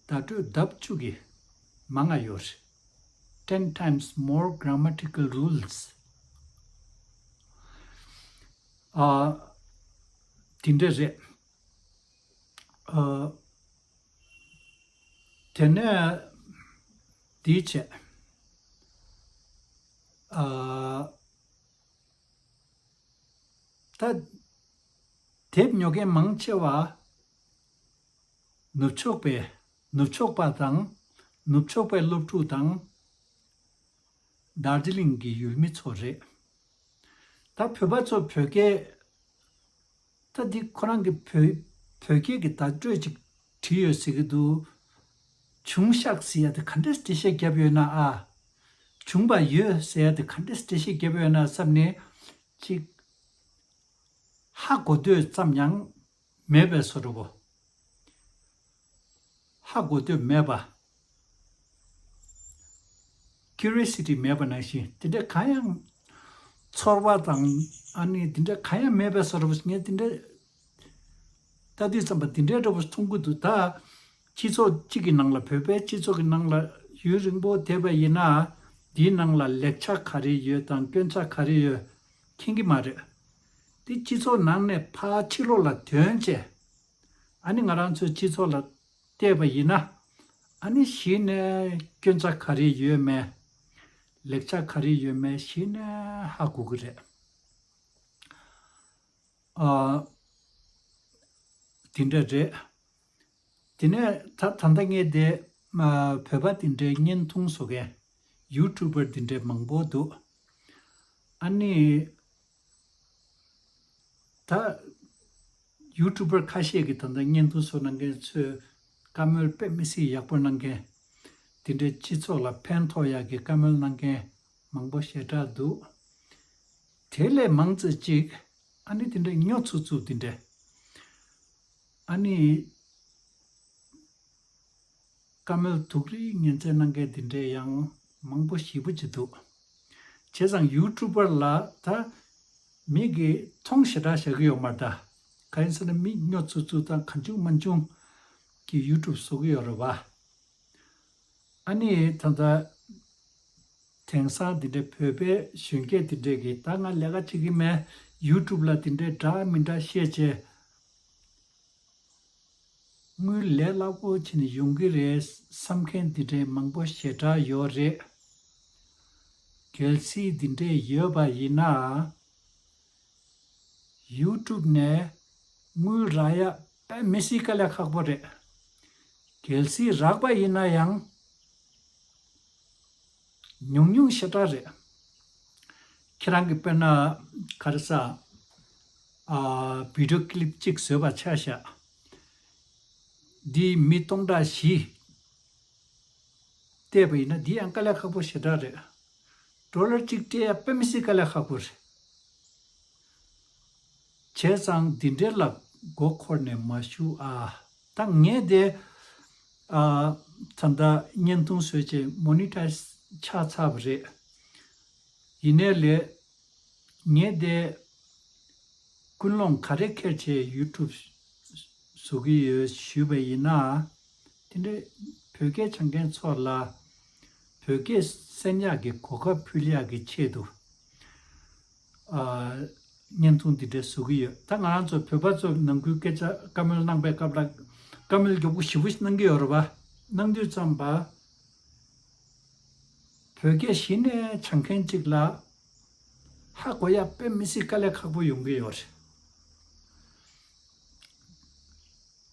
བརྡ་སྤྲོད་ལྡབ་བཅུ་གི་མང་ང་ཡོད་རེད། Ten times more grammatical rules. ཨ། དེ་འདྲ་རེད། ཨ། དེ་ནས་དེའི་ཆེད། ཨ། ད་དེབ་ཉོ་མཁན་མང་ཆེ་བ་ནུབ་ཕྱོགས་པའི་ནུབ་ཕྱོགས་པ་དང་ནུབ་ཕྱོགས་པའི་སློབ་ཕྲུག་དང་དར་ཇི་ལིང་གི་ཡུལ་མི་ཚོ་རེད། ད་བོད་པ་ཚོ་བོད་སྐད། ད་འདི་ཁོ་རང་གི་བོད་བོད་སྐད་ཀྱི་བརྡ་སྤྲོད་ཅིག་བྲིས་ཡོད་ཟེར་གྱི་འདུག་བྱུང་ཤག་ཟེར་ཡ་དེ་ག་འདྲས་འགྲེལ་བཤད་བརྒྱབ་ཡོད་ན་ཨ། བྱུང་བ་ཡོད་ཟེར་ཡ་དེ་ག་འདྲས་འགྲེལ་བཤད་བརྒྱབ་ཡོད་ན་བསམ་ནས་ཅིག་ཧ་གོ་འདོད་ཙམ་ཡང་མེད་པའི་བཟོ་འདྲ་བོ། ཧ་གོ་འདོད་མེད་པ། ཁུ་རི་ཡོ་སི་ཊི་མེད་པ་ནང་བཞིན་དེ་འདྲ་གང་ཡང་ཚོར་བ་དང་ཨ་ནི་དེ་འདྲ་གང་ཡང་མེད་པའི་བཟོ་འདྲ་བོ་ཞིག་ངས་དེ་འདྲ་ལྟ་དུས་ཙམ་པ་དེ་འདྲའི་འདྲ་བོ་མཐོང་གི་འདུག་ད་སྤྱི་ཚོགས་གཅིག་གི་ནང་ལ་བོད་པའི་སྤྱི་ཚོགས་ཀྱི་ནང་ལ་ཡུན་རིང་པོ་བསྡད་པ་ཡིན་ན་དེའི་ནང་ལ་ལེགས་ཆ་ག་རེ་ཡོད་དང་སྐྱོན་ཆ་ག་རེ་ཡོད་མཁྱེན་གྱི་མ་རེད། དེ་སྤྱི་ཚོགས་ནང་ནས་ཕར་ཕྱི་ལོགས་ལ་ཐོན་བྱས། ཨ་ནི་ང་རང་ཚོའི་སྤྱི་ཚོགས་ལ་བལྟས་པ་ཡིན་ན། ཨ་ནི་གཞི་ནས་སྐྱོན་ཆ་ག་རེ་ཡོད་མེད། ལེགས་ཆ་ག་རེ་ཡོད་མེད་གཞི་ནས་ཧ་གོ་གི་རེད། ཨ། དེ་འདྲ་རེད། དེ་ནས་ད་ད་ལྟ་ངས་དེ་ཨ། བོད་པ་དེ་འདྲའི་བརྙན་ཐུང་བཟོ་མཁན་ཡུ་ཊུབ་པར་དེ་འདྲའི་མང་པོ་འདུག་ཨ་ནི། ད་ཡུ་ཊུབ་པར་ཁ་ཤས་ཀྱིས་ད་ལྟ་བརྙན་ཐུང་བཟོ་གནང་མཁན་ཚོས་བཀའ་མོལ་དཔེ་མི་སྲིད་ཡག་པོ་གནང་མཁན། དེ་འདྲའི་སྤྱི་ཚོགས་ལ་ཕན་ཐོགས་ཡག་གི་བཀའ་མོལ་གནང་མཁན་མང་པོ་ཞེ་དྲག་འདུག་དེ་ལས་མང་ཙམ་ཅིག་ཨ་ནི་དེ་འདྲའི་སྨྱོ་ཚུགས་ཚུགས་དེ་འདྲའི། ཨ་ནི། བཀའ་མོལ་དུག་རིགས་ངན་ཚད་གནང་མཁན་དེ་འདྲའི་ཡང་མང་པོ་ཞེ་པོ་ཅིག་འདུག་བྱས་ཙང་ཡུ་ཊུབ་པར་ལ་ད་མི་གིས་མཐོང་ཞེ་དྲག་བཞག་གི་ཡོད་མ་རེད་ད། གང་ཡིན་ཟེར་ན་མི་སྨྱོ་ཚུགས་ཚུགས་དང་གང་བྱུང་མང་བྱུང་གི་ཡུ་ཊུབ་བཟོ་གི་ཡོད་རེད་བ། ཨ་ནི་ད་ལྟ་དེང་སང་དེ་འདྲའི་བོད་པའི་གཞོན་སྐྱེས་དེ་འདྲས་ཀྱིས་ད་ང་ལས་ཀ་བྱེད་ཀྱི་མེད། ཡུ་ཊུབ་ལ་དེ་འདྲའི་འདྲ་མི་འདྲ་བཤད་བྱས། དངུལ་ལས་སླ་པོ་བྱས་ནས་ཡོང་གི་རེད་བསམ་མཁན་འདི་འདྲའི་མང་པོ་ཞེ་དྲག་ཡོད་རེད། གལ་སྲིད་འདི་འདྲས་ཡོད་པ་ཡིན་ན། ཡུ་ཊུབ་ནས་དངུལ་རག་ཡ་དཔེ་མི་སྲིད་དཀའ་ལས་ཁག་པོ་རེད། གལ་སྲིད་རག་པ་ཡིན་ན་ཡང་། ཉུང་ཉུང་ཞེ་དྲག་རེད། ཁྱེད་རང་གིས་དཔེར་ན་ག་རེ་ཟ། ཨ། བི་ཌིའོ་ཀི་ལིབ་གཅིག་བཟོས་པ་ཆ་བཞག་འདི་མི་སྟོང་ཕྲག་བཞི་བལྟས་པ་ཡིན་ན་འདི་ཡང་དཀའ་ལས་ཁག་པོ་ཞེ་དྲག་རེད། ཌོ་ལར་གཅིག་སྤྲད་ཡ་དཔེ་མི་སྲིད་དཀའ་ལས་ཁག་པོ་རེད། བྱས་ཙང་འདི་འདྲའི་ལ་མགོ་འཁོར་ནས་མ་བཞུགས་ཨ། ད་ངས་དེ། ཨ། ད་ལྟ་བརྙན་ཐུང་བཟོས་བྱས་མོ་ནི་ཊའི་ཛི་ཆགས་ཚར་བ་རེད། ཡིན་ནའི་ལས། ངས་དེ། ཀུན་སློང་ག་རེ་འཁྱེར་བྱས་ཡུ་ཊུབ་བཟོ་གི་ཡོད་ཞུས་པ་ཡིན་ན། དེ་འདྲའི་བོད་སྐད་སྦྱང་མཁན་ཚོ་ལ་བོད་སྐད་གསན་ཡག་གི་གོ་སྐབས་ཕུལ་ཡག་གི་ཆེད་དུ། ཨ། བརྙན་ཐུང་འདི་འདྲ་བཟོ་གི་ཡོད། ད་ང་རང་ཚོ་བོད་པ་ཚོ་ནང་ཁུལ་སྐད་ཆ་བཀའ་མོལ་གནང་པའི་སྐབས་ལ་བཀའ་མོལ་མགྱོགས་པོ་ཞེ་པོ་ཞིག་གནང་གི་ཡོད་རེད་བ། གནང་དུས་ཙམ་པ། བོད་སྐད་གཞི་ནས་སྦྱང་མཁན་ཅིག་ལ་ཧ་གོ་ཡ་དཔེ་མི་སྲིད་དཀའ་ལས་ཁག་པོ་ཡོང་གི་ཡོད་རེད།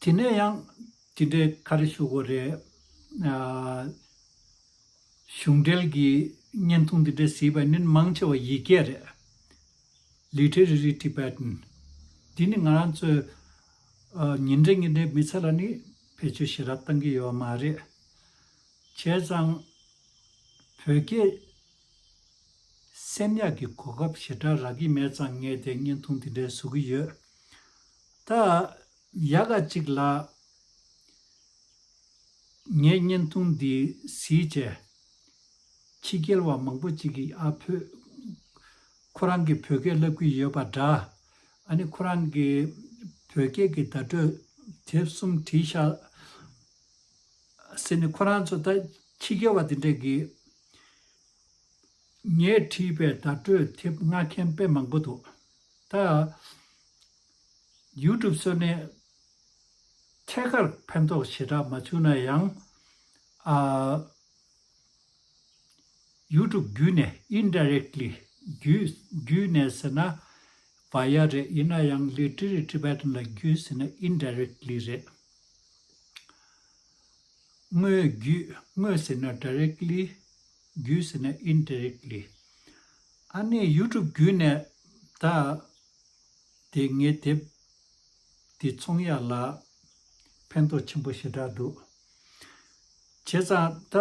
དེ་ནས་ཡང་དེ་འདྲའི་ག་རེ་ཞུ་དགོས་རེད། ཨ། གཞུང་འབྲེལ་གྱི་བརྙན་ཐུང་དེ་འདྲ་གཟིགས་པ་ནི་མང་ཆེ་བ་ཡིག་སྐད་རེད། Literary Tibetan། འདི་ནི་ང་རང་ཚོས་ཨ། ཉིན་རེ་ཉིན་རེ་མི་ཚེ་ལ་ནི་བེད་སྤྱོད་ཞེ་དྲག་བཏང་གི་ཡོད་མ་རེད། བྱས་ཙང་བོད་སྐད་གསན་ཡག་གི་གོ་སྐབས་ཞེ་དྲག་རག་གི་མེད་ཙང་ངས་དེ་བརྙན་ཐུང་དེ་འདྲ་བཟོ་གི་ཡོད། ད་ཡག་ག་ཅིག་ལ། ངས་བརྙན་ཐུང་འདི་གཟིགས་བྱས། ཕྱི་རྒྱལ་བ་མང་པོ་ཅིག་གིས་ཨ་བོད། ཁོ་རང་གིས་བོད་སྐད་བསླབ་ཀྱི་ཡོད་པ་འདྲ། ཨ་ནི་ཁོ་རང་གིས་བོད་སྐད་ཀྱི་བརྡ་སྤྲོད་དེབ་གསུམ་བྲིས་ཤག་ཟེར་ནས་ཁོ་རང་ཚོ་ད་ཕྱི་རྒྱལ་བ་དེ་འདྲས་ཀྱིས་ངས་བྲིས་པའི་བརྡ་སྤྲོད་དེབ་ལྔ་མཁན་དཔེ་མང་པོ་འདུག་ད་ཡུ་ཊུབ་བཟོས་ནས་ཐད་ཀར་ཕན་ཐོགས་ཞེ་དྲག་མ་བྱུང་ན་ཡང་། ཨ། ཡུ་ཊུབ་བརྒྱུད་ནས་ཨིན་ཌའི་རེག་ཊི་ལི་བརྒྱུད་བརྒྱུད་ནས་ཟེར་ན། via རེད། ཡིན་ན་ཡང་Literary Tibetan ལ་བརྒྱུད་ཟེར་ན་indirectly རེད། དངོས་བརྒྱུད། དངོས་ཟེར་ན་directly། བརྒྱུད་ཟེར་ན་indirectly། ཨ་ནི་YouTube བརྒྱུད་ནས་ད་དེ་ངའི་དེབ་དེ་ཚོང་ཡག་ལ་ཕན་ཐོགས་ཆེན་པོ་ཞེ་དྲག་འདུག་བྱས་ཙང་ད་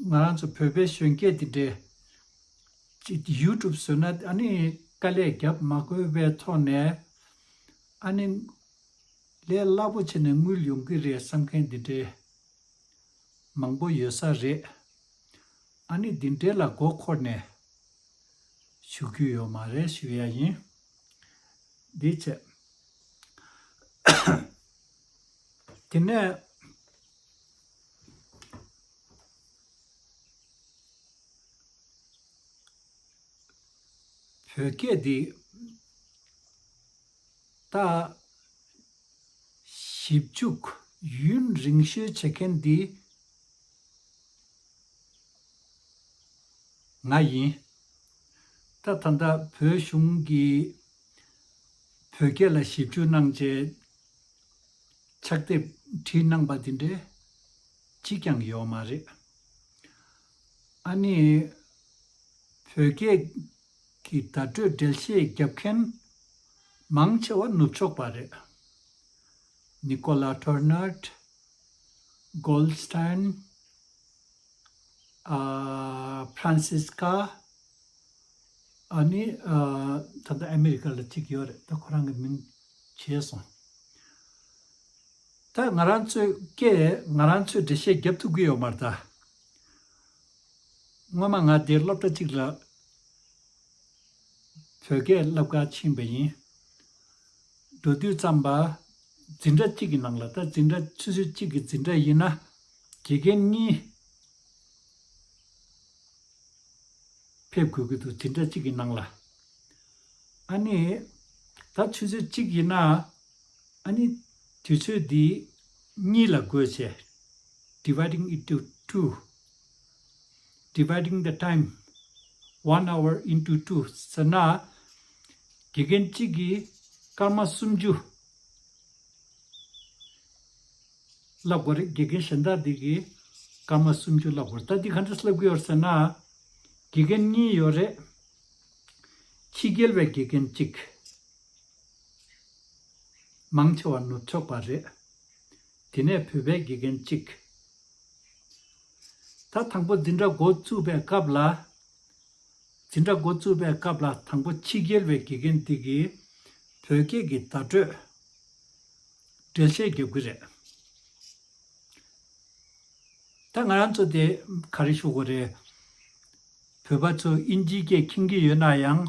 ང་རང་ཚོ་བོད་པའི་གཞོན་སྐྱེས་དེ་འདྲས་ཅིག་YouTube བཟོས་ན་ཨ་ནི་དཀའ་ལས་རྒྱབ་མ་དགོས་པའི་ཐོག་ནས་ཨ་ནི་ལས་སླ་པོ་བྱས་ནས་དངུལ་ཡོང་གི་རེད་བསམ་མཁན་དེ་འདྲས་མང་པོ་ཡོད་ས་རེད། ཨ་ནི་འདི་འདྲའི་ལ་མགོ་འཁོར་ནས་ཞུ་རྒྱུ་ཡོད་མ་རེད་ཞུ་ཡ་ཡིན། འདི་བྱས། དེ་ནས་བོད་སྐད་འདི་ད་ཞིབ་འཇུག་ཡུན་རིང་ཤོས་བྱེད་མཁན་འདི་ང་ཡིན། ད་ད་ལྟ་བོད་གཞུང་གིས་བོད་སྐད་ལ་ཞིབ་འཇུག་གནང་བྱས་ཕྱག་དེབ་བྲིས་གནང་པ་འདི་འདྲས་གཅིག་ཀྱང་ཡོད་མ་རེད། ཨ་ནི་བོད་སྐད་ཀྱི་བརྡ་སྤྲོད་འགྲེལ་བཤད་རྒྱབ་མཁན་མང་ཆེ་བ་ནུབ་ཕྱོགས་པ་རེད། Nicola Tornat, Goldstein, ཨ་Francisca, ཨ་ནི་ཨ་ད་ལྟ་ཨ་མེ་རི་ཀ་ལ་གཅིག་ཡོད་རེད། ད་ཁོ་རང་གི་མིང་བརྗེད་སོང་། ད་ང་རང་ཚོའི་སྐད་ང་རང་ཚོས་འགྲེལ་བཤད་རྒྱབ་ཐུབ་ཀྱི་ཡོད་མ་རེད་ད། སྔོན་མ་ང་འདིར་སློབ་གྲྭ་གཅིག་ལ་བོད་སྐད་བསླབ་གར་ཕྱིན་པ་ཡིན། འགྲོ་དུས་ཙམ་པ་འཛིན་གྲྭ་གཅིག་གི་ནང་ལ་ད་འཛིན་གྲྭ་ཆུ་ཚོད་གཅིག་གི་འཛིན་གྲྭ་ཡིན་ན་དགེ་རྒན་གཉིས་ཕེབས་དགོས་ཀྱི་འདུག་འཛིན་གྲྭ་གཅིག་གི་ནང་ལ། ཨ་ནི་ད་ཆུ་ཚོད་གཅིག་ཡིན་ན་ཨ་ནི་དུས་ཚོད་འདི་གཉིས་ལ་བགོས་བྱས། Dividing it to two, dividing the time, one hour into two ཟེར་ན་དགེ་རྒན་གཅིག་གིས་སྐར་མ་སུམ་ཅུ་བསླབ་དགོས་རེད། དགེ་རྒན་གཞན་དག་འདི་གིས་སྐར་མ་སུམ་ཅུ་བསླབ་དགོས་རེད། ད་འདི་ག་འདྲ་བསླབ་ཀྱི་ཡོད་ཟེར་ན་དགེ་རྒན་གཉིས་ཡོད་རེད། ཕྱི་རྒྱལ་བའི་དགེ་རྒན་གཅིག་མང་ཆེ་བ་ནུབ་ཕྱོགས་པ་རེད། དེ་ནས་བོད་པའི་དགེ་རྒན་གཅིག་ད་དང་པོ་འཛིན་གྲྭ་འགོ་བཙུགས་པའི་སྐབས་ལ། འཛིན་གྲྭ་འགོ་བཙུགས་པའི་སྐབས་ལ་དང་པོ་ཕྱི་རྒྱལ་བའི་དགེ་རྒན་འདི་གིས་བོད་སྐད་ཀྱི་བརྡ་སྤྲོད་འགྲེལ་བཤད་རྒྱབ་ཀྱི་རེད། ད་ང་རང་ཚོ་དེ་ག་རེ་ཞུ་དགོས་རེད། བོད་པ་ཚོ་དབྱིན་ཇིའི་སྐད་མཁྱེན་གྱི་ཡོད་ན་ཡང་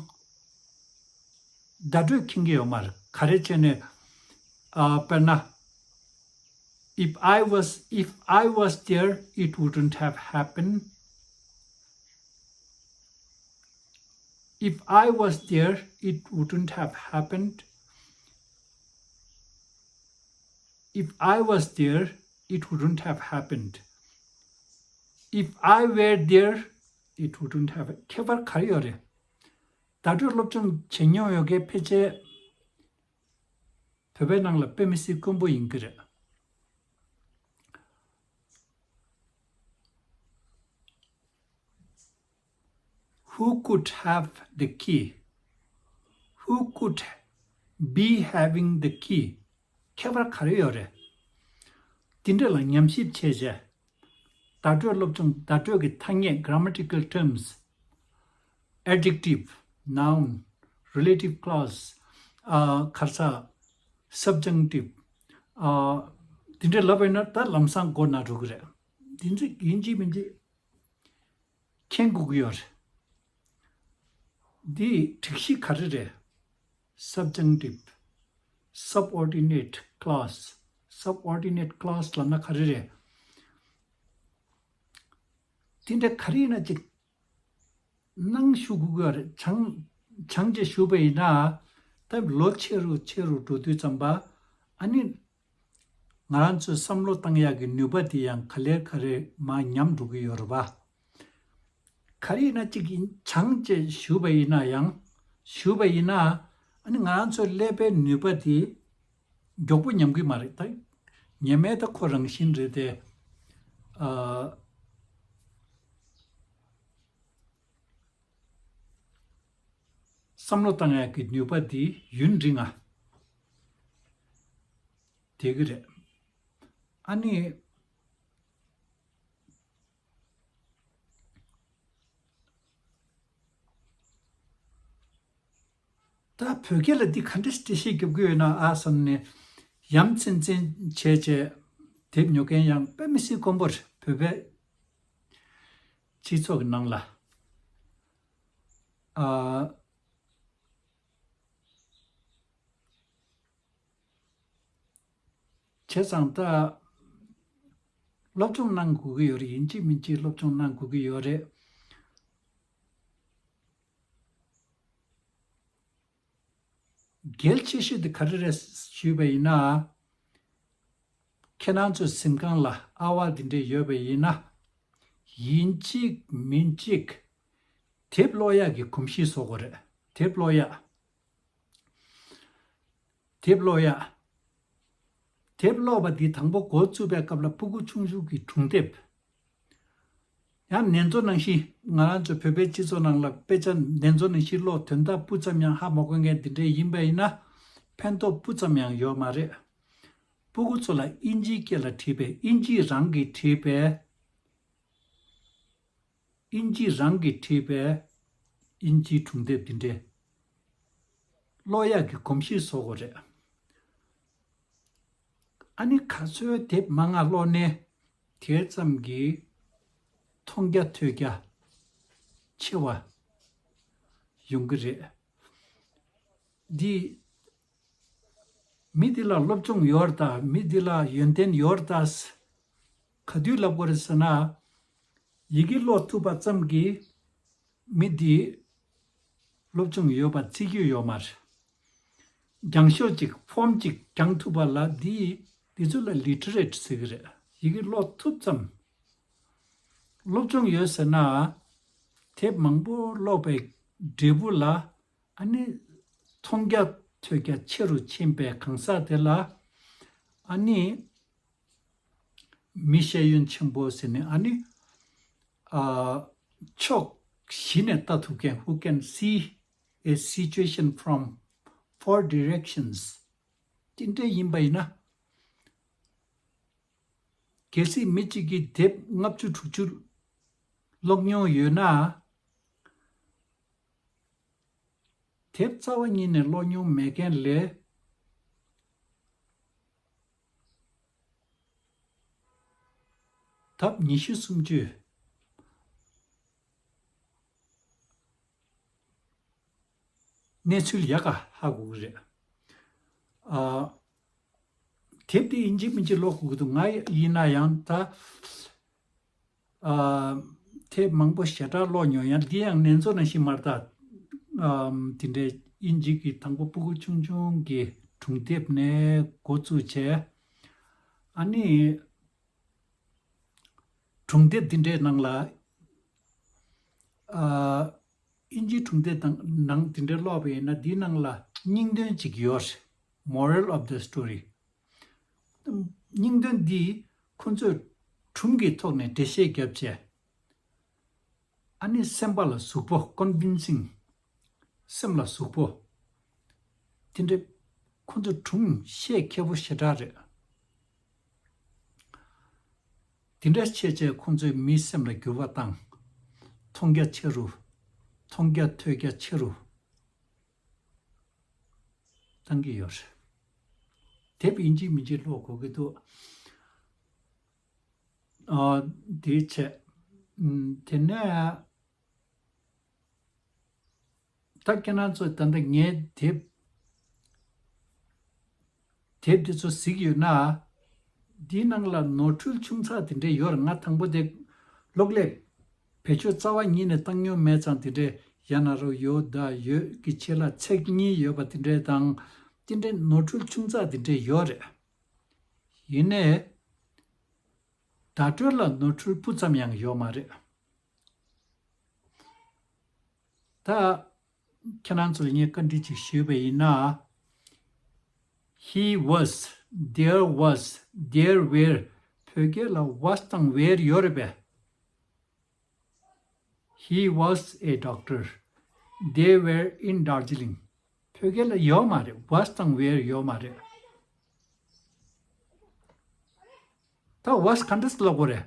བརྡ་སྤྲོད་མཁྱེན་གྱི་ཡོད་མ་རེད། ག་རེ་བྱས་ནས་ཨ་དཔེར་ན། If I was, if I was there, it wouldn't have happened. If I was there, it wouldn't have happened. If I was there, it wouldn't have happened. If I were there, it wouldn't have. ཁྱད་པར་ག་རེ་ཡོད་རེད། བརྡ་སྤྲོད་སློབ་སྦྱོང་བྱེད་མྱོང་ཡོད་མཁན་ཕལ་ཆེར་བོད་པའི་ནང་ལ་དཔེ་མི་སྲིད་དཀོན་པོ་ཡིན་གྱི་རེད། Who could have the key? Who could be having the key? ཁྱད་པར་ག་རེ་ཡོད་རེད། དེ་འདྲ་ལ་ཉམས་ཞིབ་བྱས་རྗེས། བརྡ་སྤྲོད་སློབ་སྦྱོང་བརྡ་སྤྲོད་ཀྱི་ཐ་སྙད་grammatical terms, adjective, noun, relative clause, ཨ་ག་རེ་ཟེར། subjunctive, ཨ་དེ་འདྲ་ལབ་པ་ཡིན་ན་ད་ལམ་སང་མགོ་ན་འགྲོ་གི་རེད། དེ་འདྲ་ཡིན་གཅིག་མིན་གཅིག་མཁྱེན་དགོས་ཀྱི་ཡོད་རེད། འདི་སྒྲིག་གཞི་ག་རེ་རེད། subjunctive, subordinate clause, subordinate clause ལབ་ན་ག་རེ་རེད། དེ་འདྲ་ག་རེ་ཡིན་ན་ཅིག་གནང་ཞུ་དགོས་ཀྱི་ཡོད་རེད། སྦྱང་སྦྱང་བྱས་ཞུས་པ་ཡིན་ན་ད་ལོ་ཆེ་རུ་ཆེ་རུ་འགྲོ་དུས་ཙམ་པ་ཨ་ནི། ང་རང་ཚོས་བསམ་བློ་བཏང་ཡག་གི་ནུས་པ་དེ་ཡང་ག་ལེར་ག་ལེར་མར་ཉམས་འགྲོ་གི་ཡོད་རེད་པ། ག་རེ་ཡིན་ན་གཅིག་ཡིན་སྦྱང་བྱས་ཞུས་པ་ཡིན་ན་ཡང་ ཞུས་པ་ཡིན་ན། ཨ་ནི་ང་རང་ཚོའི་ཀླད་པའི་ནུས་པ་དེ་མགྱོགས་པོ་ཉམས་ཀྱི་མ་རེད་ད། ཉམས་མེད་ད་ཁོ་རང་བཞིན་རེད་དེ། ཨ། བསམ་བློ་བཏང་ཡག་གི་ནུས་པ་འདི་ཡུན་རིང་ང་བསྡད་ཀྱི་རེད། ཨ་ནི། ད་བོད་སྐད་ལ་འདི་ག་འདྲ་འགྲེལ་བཤད་རྒྱབ་ཀྱི་ཡོད་ན་ཨ་བསམ་ནས་ཡ་མཚན་ཅན་བྱས་བྱས་དེབ་ཉོ་མཁན་ཡང་དཔེ་མི་སྲིད་དཀོན་པོ་རེད། བོད་པའི་སྤྱི་ཚོགས་ཀྱི་ནང་ལ། ཨ། བྱས་ཙང་ད་སློབ་སྦྱོང་གནང་དགོས་ཀྱི་ཡོད་རེད། ཡིན་གཅིག་མིན་གཅིག་སློབ་སྦྱོང་གནང་དགོས་ཀྱི་ཡོད་རེད། གལ་ཆེ་ཤོས་དེ་ག་རེ་རེད་ཞུས་པ་ཡིན་ན། ཁྱེད་རང་ཚོའི་གཟིམ་ཁང་ལ་ཨ་ཝ་འདི་འདྲས་ཡོད་པ་ཡིན་ན། ཡིན་གཅིག་མིན་གཅིག་དེབ་ཀློག་ཡག་གི་གོམས་གཤིས་བཟོ་དགོས་རེད། དེབ་ཀློག་ཡག་དེབ་ཀློག་ཡག་དེབ་ཀློག་པ་འདི་དང་པོ་འགོ་བཙུགས་པའི་སྐབས་ལ་སྤུ་གུ་ཆུང་ཆུང་གི་སྒྲུང་དེབ། ཡང་ནེ་ཙོ་ནང་བཞིན་ང་རང་ཚོ་བོད་པའི་སྤྱི་ཚོགས་ནང་ལ་དཔེ་ཆ་ནེ་ཙོ་ནང་བཞིན་ཀློག་དོན་དག་སྤུ་ཙམ་ཡང་ཧ་མ་གོ་མཁན་འདི་འདྲས་ཡིན་པ་ཡིན་ན་ཕན་ཐོགས་སྤུ་ཙམ་ཡང་ཡོད་མ་རེད། སྤུ་གུ་ཚོ་ལ་དབྱིན་ཇིའི་སྐད་ལ་བྲིས་པའི་དབྱིན་ཇི་རང་གིས་བྲིས་པའི་དབྱིན་ཇི་རང་གིས་བྲིས་པའི་དབྱིན་ཇིའི་སྒྲུང་དེབ་འདི་འདྲས་ཀློག་ཡག་གི་གོམས་གཤིས་བཟོ་དགོས་རེད། ཨ་ནི་ག་ཚོད་དེབ་མང་ང་ཀློག་ནས་དེ་ཙམ་གྱིས་མཐོང་རྒྱ་ཐོས་རྒྱ་ཆེ་བ་ཡོང་གི་རེད། འདི་མི་འདི་ལ་སློབ་སྦྱོང་ཡོད་རེད་ད། མི་འདི་ལ་ཡོན་ཏན་ཡོད་རེད་ད། ག་དུས་ལབ་དགོས་རེད་ཟེར་ན། ཡི་གེ་ཀློག་ཐུབ་པ་ཙམ་གྱིས་མི་འདི་སློབ་སྦྱོང་ཡོད་པ་བརྩི་རྒྱུ་ཡོད་མ་རེད། རྒྱང་ཤོག་ཅིག་ཕོམ་ཅིག་རྒྱང་ཐུབ་པ་ལ་འདི་འདི་ཚོ་ལ་ལི་ཊི་རེ་ཊི་ཟེར་གི་རེད། ཡི་གེ་ཀློག་ཐུབ་ཙམ། སློབ་སྦྱོང་ཡོད་ཟེར་ན། དེབ་མང་པོ་ཀློག་པའི་འབྲས་བུ་ལ་ཨ་ནི་མཐོང་རྒྱ་ཐོས་རྒྱ་ཆེ་རུ་ཕྱིན་པའི་གང་ཟག་དེ་ལ་ཨ་ནི་མི་ཤེས་ཡོན་ཆེན་པོ་ཟེར་ནས་ཨ་ནི་ཨ་ཕྱོགས་བཞི་ནས་ལྟ་ཐུབ་མཁན། Who can see a situation from four directions དེ་འདྲ་ཡིན་པ་ཡིན་ན། གལ་སྲིད་མི་གཅིག་གིས་དེབ་ལྔ་བཅུ་དྲུག་ཅུ་ཀློག་མྱོང་ཡོད་ན། དེབ་རྩ་བ་ཉིད་ནས་ཀློག་མྱོང་མེད་མཁན་ལས་ལྡབ་ཉི་ཤུ་སུམ་ཅུ་གནས་ཚུལ་ཡག་ག་ཧ་གོ་གི་རེད། ཨ། དེབ་དེ་ཡིན་གཅིག་མིན་གཅིག་ཀློག་དགོས་ཀྱི་འདུག་ང་ཡིན་ན་ཡང་ད། ཨ། དེབ་མང་པོ་ཞེ་དྲག་ཀློག་མྱོང་། ཡང་འདི་ཡང་ནེ་ཙོ་ནང་བཞིན་མ་རེད་ད། ཨ། དེ་འདྲའི་དབྱིན་ཇི་གི་དང་པོ་སྤུ་གུ་ཆུང་ཆུང་གི་སྒྲུང་དེབ་ནས་འགོ་བཙུགས་བྱས། ཨ་ནི། སྒྲུང་དེབ་འདི་འདྲའི་ནང་ལ། ཨ། དབྱིན་ཇིའི་སྒྲུང་དེབ་དང་ནང་འདི་འདྲའི་ཀློག་པ་ཡིན་ན་འདིའི་ནང་ལ་སྙིང་དོན་ཅིག་ཡོད་རེད། Moral of the story སྙིང་དོན་འདི་ཁོ་ཚོས་སྒྲུང་གི་ཐོག་ནས་འགྲེལ་བཤད་བརྒྱབ་བྱས། ཨ་ནི་སེམས་པ་ལ་ཟུག་པོ། Convincing སེམས་ལ་ཟུག་པོ། དེ་འདྲ་ཁོ་ཚོ་སྒྲུང་བཤད་མཁས་པོ་ཞེ་དྲག་རེད། དེ་འདྲ་བྱས་བྱས་ཁོ་ཚོས་མིའི་སེམས་ལ་འགྱུར་བ་བཏང་། མཐོང་རྒྱ་ཆེ་རུ། མཐོང་རྒྱ་ཐོས་རྒྱ་ཆེ་རུ་བཏང་གི་ཡོད་རེད། དེབ་ཡིན་གཅིག་མིན་གཅིག་ཀློག་དགོས་ཀྱི་འདུག་ཨ། དེ་བྱས། ཨམ། དེ་ནས་ད་ཁྱེད་རང་ཚོ་ད་ལྟ་ངའི་དེབ་དེབ་དེ་ཚོ་གཟིགས་ཡོད་ན། འདིའི་ནང་ལ་ནོར་འཁྲུལ་ཆུང་ཙག་དེ་འདྲས་ཡོད་རེད། ང་དང་པོ་དེ་གློག་ཀླད་བེད་སྤྱོད་རྩ་བ་ཉིད་ནས་བཏང་མྱོང་མེད་ཙང་། དེ་འདྲས་ཡ་ན་རོ་ཡོ་ད་ཡོད་ཀྱི་ཆེད་ལ་ཚེག་གཉིས་ཡོད་པ་དེ་འདྲས་དང་། དེ་འདྲས་ནོར་འཁྲུལ་ཆུང་ཙག་དེ་འདྲས་ཡོད་རེད། ཡིན་ནའི་བརྡ་སྤྲོད་ལ་ནོར་འཁྲུལ་སྤུ་ཙམ་ཡང་ཡོད་མ་རེད། ད་ ཁྱེད་རང་ཚོ་ལ་ངས་བཀའ་འདྲི་ཅིག་ཞུས་པ་ཡིན་ན། He was, there was, there were བོད་སྐད་ལ་was་དང་were་ཡོད་རེད་པས། He was a doctor. They were in Darjeeling. བོད་སྐད་ལ་ཡོད་མ་རེད། was་དང་were་ཡོད་མ་རེད། ད་was་ག་འདྲས་ལབ་དགོས་རེད།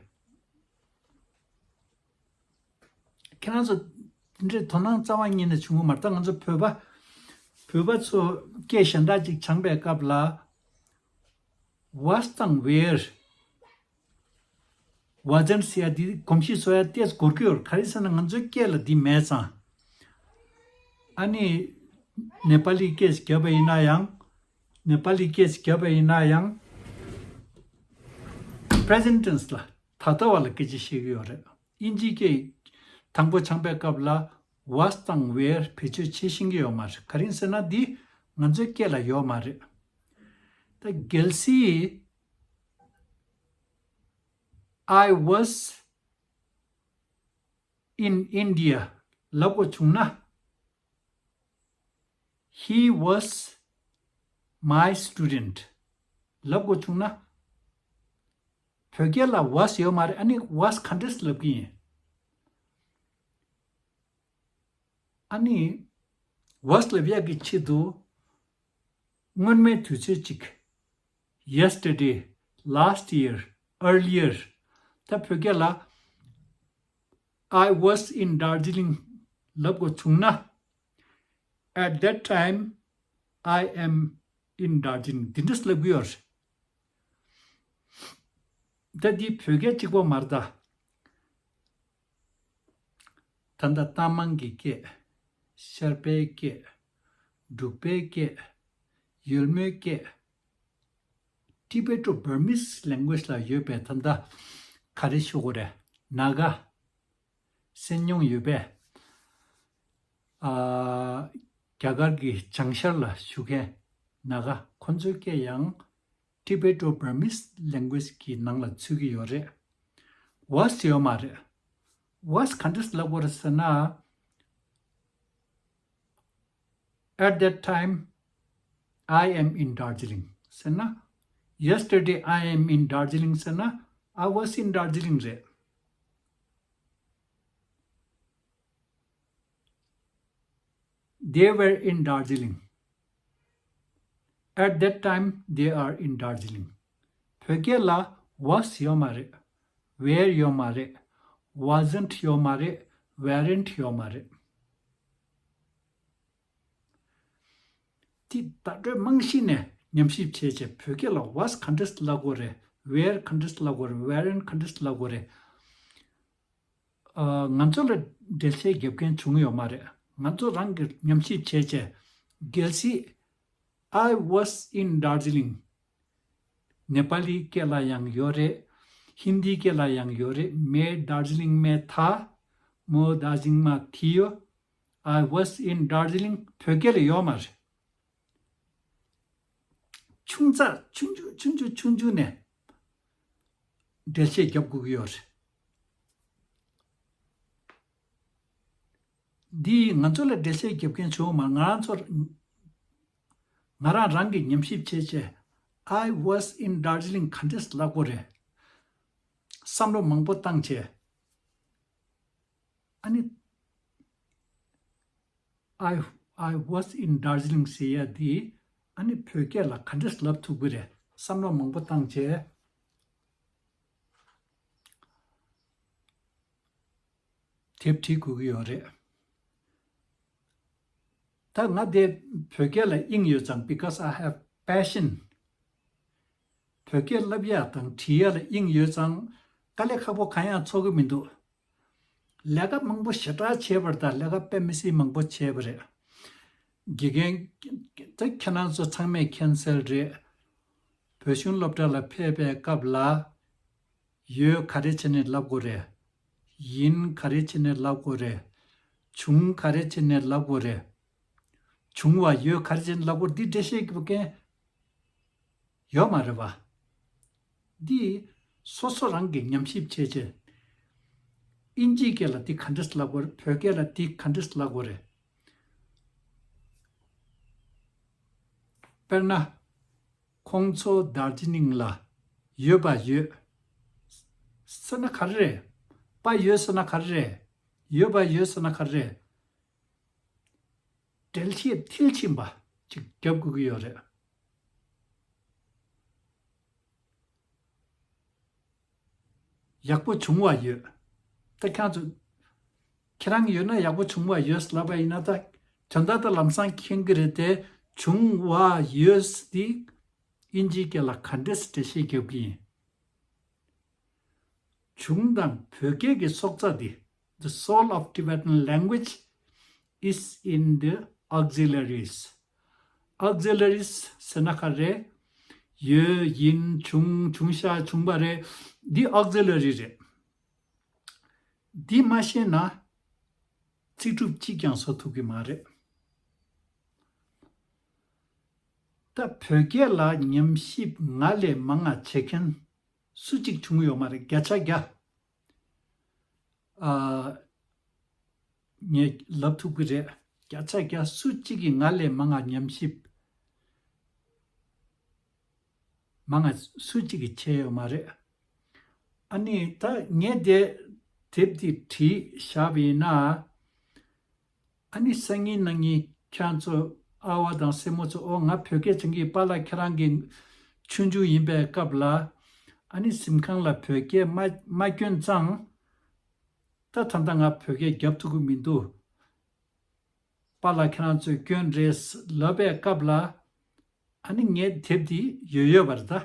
ཁྱེད་རང་ཚོ་དེ་འདྲའི་དོ་སྣང་རྩ་བ་ཉིད་ནས་བྱུང་གི་མ་རེད། ད་ང་ཚོ་བོད་པ་བོད་པ་ཚོ་སྐད་གཞན་དག་ཅིག་སྦྱངས་པའི་སྐབས་ལ། was་དང་were། wasn't་ཟེར་ཡ་འདི་གོམས་གཤིས་བཟོ་ཡ་ཏོག་ཙམ་འགོར་གྱི་ཡོད་རེད། ག་རེ་ཟེར་ན་ང་ཚོའི་སྐད་ལ་འདི་མེད་ཙང་། ཨ་ནི་ནེ་པ་ལིའི་སྐད་ཞིག་བརྒྱབ་པ་ཡིན་ན་ཡང་། ནེ་པ་ལིའི་སྐད་ཞིག་བརྒྱབ་པ་ཡིན་ན་ཡང་། present tense་ལ་ད་ལྟ་བ་ལ་སྐད་ཆ་བཤད་ཀྱི་ཡོད་རེད། དབྱིན་ཇིའི་སྐད་དང་པོ་སྦྱངས་པའི་སྐབས་ལ་was་དང་were་བེད་སྤྱོད་བྱེད་ཤེས་ཀྱི་ཡོད་མ་རེད། ག་རེ་ཟེར་ན་འདི་ང་ཚོའི་སྐད་ལ་ཡོད་མ་རེད། ད་གལ་སྲིད། I was in India་ལབ་དགོས་བྱུང་ན། He was my student་ལབ་དགོས་བྱུང་ན། བོད་སྐད་ལ་was་ཡོད་མ་རེད། ཨ་ནི་was་ག་འདྲས་ལབ་ཀྱི་ཡིན། ཨ་ནི། was་ལབ་ཡག་གི་ཆེད་དུ། སྔོན་མའི་དུས་ཚོད་ཅིག yesterday, last year, earlier། ད་བོད་སྐད་ལ། I was in Darjeeling་ལབ་དགོས་བྱུང་ན། At that time, I am in Darjeeling་འདི་འདྲས་ལབ་ཀྱི་ཡོད་རེད། ད་འདི་བོད་སྐད་གཅིག་པོ་མ་རེད་ད། ད་ལྟ་རྟ་མང་གི་སྐད། ཤར་པའི་སྐད། འབྲུག་པའི་སྐད། ཡུལ་མོའི་སྐད། Tibeto-Burmese language་ལ་ཡོད་པའི་ད་ལྟ་ག་རེ་ཞུ་དགོས་རེད། ནཱ་ག་སེམས་མྱོང་ཡོད་པས། ཨ། རྒྱ་གར་གྱི་བྱང་ཤར་ལ་བཞུགས་མཁན་ནཱ་ག་ཁོ་ཚོའི་སྐད་ཡང་Tibeto-Burmese language་གི་ནང་ལ་ཚུད་ཀྱི་ཡོད་རེད། Was་ཡོད་མ་རེད། Was་ག་འདྲས་ལབ་དགོས་རེད་ཟེར་ན། At that time, I am in Darjeeling ཟེར་ན། Yesterday, I am in Darjeeling ཟེར་ན། I was in Darjeeling་རེད། They were in Darjeeling. At that time, they are in Darjeeling. བོད་སྐད་ལ་was་ཡོད་མ་རེད། Were་ཡོད་མ་རེད། Wasn't་ཡོད་མ་རེད། Weren't་ཡོད་མ་རེད། དེ་བརྡ་སྤྲོད་རྨང་གཞི་ནས་ཉམས་ཞིབ་བྱས་བྱས་བོད་སྐད་ལ་was་ག་འདྲས་ལབ་དགོས་རེད། Were་ག་འདྲས་ལབ་དགོས་རེད། Weren't་ག་འདྲས་ལབ་དགོས་རེད། ཨ། ང་ཚོ་ལ་འགྲེལ་བཤད་རྒྱབ་མཁན་བྱུང་ཡོད་མ་རེད། ང་ཚོ་རང་གིས་ཉམས་ཞིབ་བྱས་བྱས། གལ་སྲིད། I was in Darjeeling། ནེ་པ་ལིའི་སྐད་ལ་ཡང་ཡོད་རེད། ཧིན་དིའི་སྐད་ལ་ཡང་ཡོད་རེད། मैं दार्जिलिंग में था। म दार्जिलिङमा थियो। I was in Darjeeling། བོད་སྐད་ལ་ཡོད་མ་རེད། ཆུང་ཙག་ཆུང་ཆུང་ཆུང་ཆུང་ཆུང་ཆུང་ནས་འགྲེལ་བཤད་རྒྱབ་དགོས་ཀྱི་ཡོད་རེད། འདི་ང་ཚོ་ལ་འགྲེལ་བཤད་རྒྱབ་མཁན་བྱུང་མ། ང་རང་ཚོ་ང་རང་རང་གིས་ཉམས་ཞིབ་བྱས་བྱས། I was in Darjeeling་ག་འདྲས་ལབ་དགོས་རེད། བསམ་བློ་མང་པོ་བཏང་བྱས། ཨ་ནི། I, I was in Darjeeling་ཟེར་ཡ་དེ། ཨ་ནི་བོད་སྐད་ལ་ག་འདྲས་ལབ་ཐུབ་ཀྱི་རེད། བསམ་བློ་མང་པོ་བཏང་བྱས། དེབ་བྲིས་དགོས་ཀྱི་ཡོད་རེད། ད་ང་དེ་བོད་སྐད་ལ་དབྱིངས་ཡོད་ཙང་། Because I have passion། བོད་སྐད་བསླབ་ཡ་དང་བྲིས་ཡ་ལ་དབྱིངས་ཡོད་ཙང་། དཀའ་ལས་ཁག་པོ་གང་ཡང་ཚོར་གྱི་མི་འདུག་ལས་ཀ་མང་པོ་ཞེ་དྲག་བྱས་པ་རེད། ད་ལས་ཀ་དཔེ་མི་སྲིད་མང་པོ་བྱས་པ་རེད། དགེ་རྒན་ད་ཁྱེད་རང་ཚོ་ཚང་མས་མཁྱེན་གསལ་རེད། བོད་གཞུང་སློབ་གྲྭ་ལ་ཕེབས་པའི་སྐབས་ལ། ཡོད་ག་རེ་བྱས་ནས་ལབ་དགོས་རེད། ཡིན་ག་རེ་བྱས་ནས་ལབ་དགོས་རེད། བྱུང་ག་རེ་བྱས་ནས་ལབ་དགོས་རེད། བྱུང་བ་ཡོད་ག་རེ་བྱས་ནས་ལབ་དགོས་རེད། འདི་འགྲེལ་བཤད་རྒྱབ་མཁན་ཡོད་མ་རེད་པ། འདི་སོ་སོ་རང་གིས་ཉམས་ཞིབ་བྱས་བྱས། དབྱིན་ཇིའི་སྐད་ལ་འདི་ག་འདྲས་ལབ་དགོས་རེད། བོད་སྐད་ལ་འདི་ག་འདྲས་ལབ་དགོས་རེད། དཔེར་ན། ཁོང་ཚོ་དར་ཇི་ལིང་ལ་ཡོད་པ་ཡོད་ཟེར་ན་ག་རེ་རེད། པ་ཡོད་ཟེར་ན་ག་རེ་རེད། ཡོད་པ་ཡོད་ཟེར་ན་ག་རེ་རེད། འགྲེལ་བཤད་མཐིལ་ཕྱིན་པ་ཅིག་རྒྱབ་དགོས་ཀྱི་ཡོད་རེད། ཡག་པོ་བྱུང་བ་ཡོད། ད་ཁྱེད་ཚོ། ཁྱེད་རང་ཡོད་ན་ཡག་པོ་བྱུང་བ་ཡོད་ལབ་པ་ཡིན་ན། ད་དོན་དག་ད་ལམ་སང་མཁྱེན་གྱི་རེད་དེ། བྱུང་བ་ཡོད་འདི་དབྱིན་ཇིའི་སྐད་ལ་ག་འདྲས་འགྲེལ་བཤད་རྒྱབ་ཀྱི་ཡིན། བྱུང་དང་བོད་སྐད་ཀྱི་སྲོག་རྩ་འདི། The soul of Tibetan language is in the auxiliaries. Auxiliaries ཟེར་ན་ག་རེ། ཡོད། ཡིན། བྱུང་། བྱུང་ཤག་བྱུང་བ་རེད། འདི་auxiliary རེད། འདི་མ་ཤེས་ན་ཚིག་གྲུབ་གཅིག་ཀྱང་བཟོ་ཐུབ་ཀྱི་མ་རེད། ད་བོད་སྐད་ལ་ཉམས་ཞིབ་ང་ལས་མང་ང་བྱེད་མཁན་སུ་གཅིག་བྱུང་ཡོད་མ་རེད། བརྒྱ་ཆ་བརྒྱ། ཨ། ངས་ལབ་ཐུབ་ཀྱི་རེད། བརྒྱ་ཆ་བརྒྱ་སུ་གཅིག་གིས་ང་ལས་མང་ང་ཉམས་ཞིབ་མང་ང་སུ་གཅིག་གིས་བྱས་ཡོད་མ་རེད། ཨ་ནི་ད་ངས་དེ་དེབ་འདི་བྲིས་བཞག་པ་ཡིན་ན། ཨ་ནི་སང་ཉིན་གནངས་ཉིན་ཁྱེད་ཚོ་ཨ་བ་དང་སྲས་མོ་ཚོ། ཨོ། ང་བོད་སྐད་སྦྱང་གི་ཡིན། པཱ་ལགས་ཁྱེད་རང་གི་ཆུང་ཆུང་ཡིན་པའི་སྐབས་ལ་ཨ་ནི་གཟིམ་ཁང་ལ་བོད་སྐད་མ་མ་སྐྱོན་ཙང་། ད་ད་ལྟ་ང་བོད་སྐད་རྒྱབ་ཐུབ་ཀྱི་མི་འདུག་པཱ་ལགས་ཁྱེད་རང་ཚོས་སྐྱོན་རེད་ལབ་པའི་སྐབས་ལ། ཨ་ནི་ངའི་དེབ་འདི་ཡོད་ཡོད་པ་རེད་ད།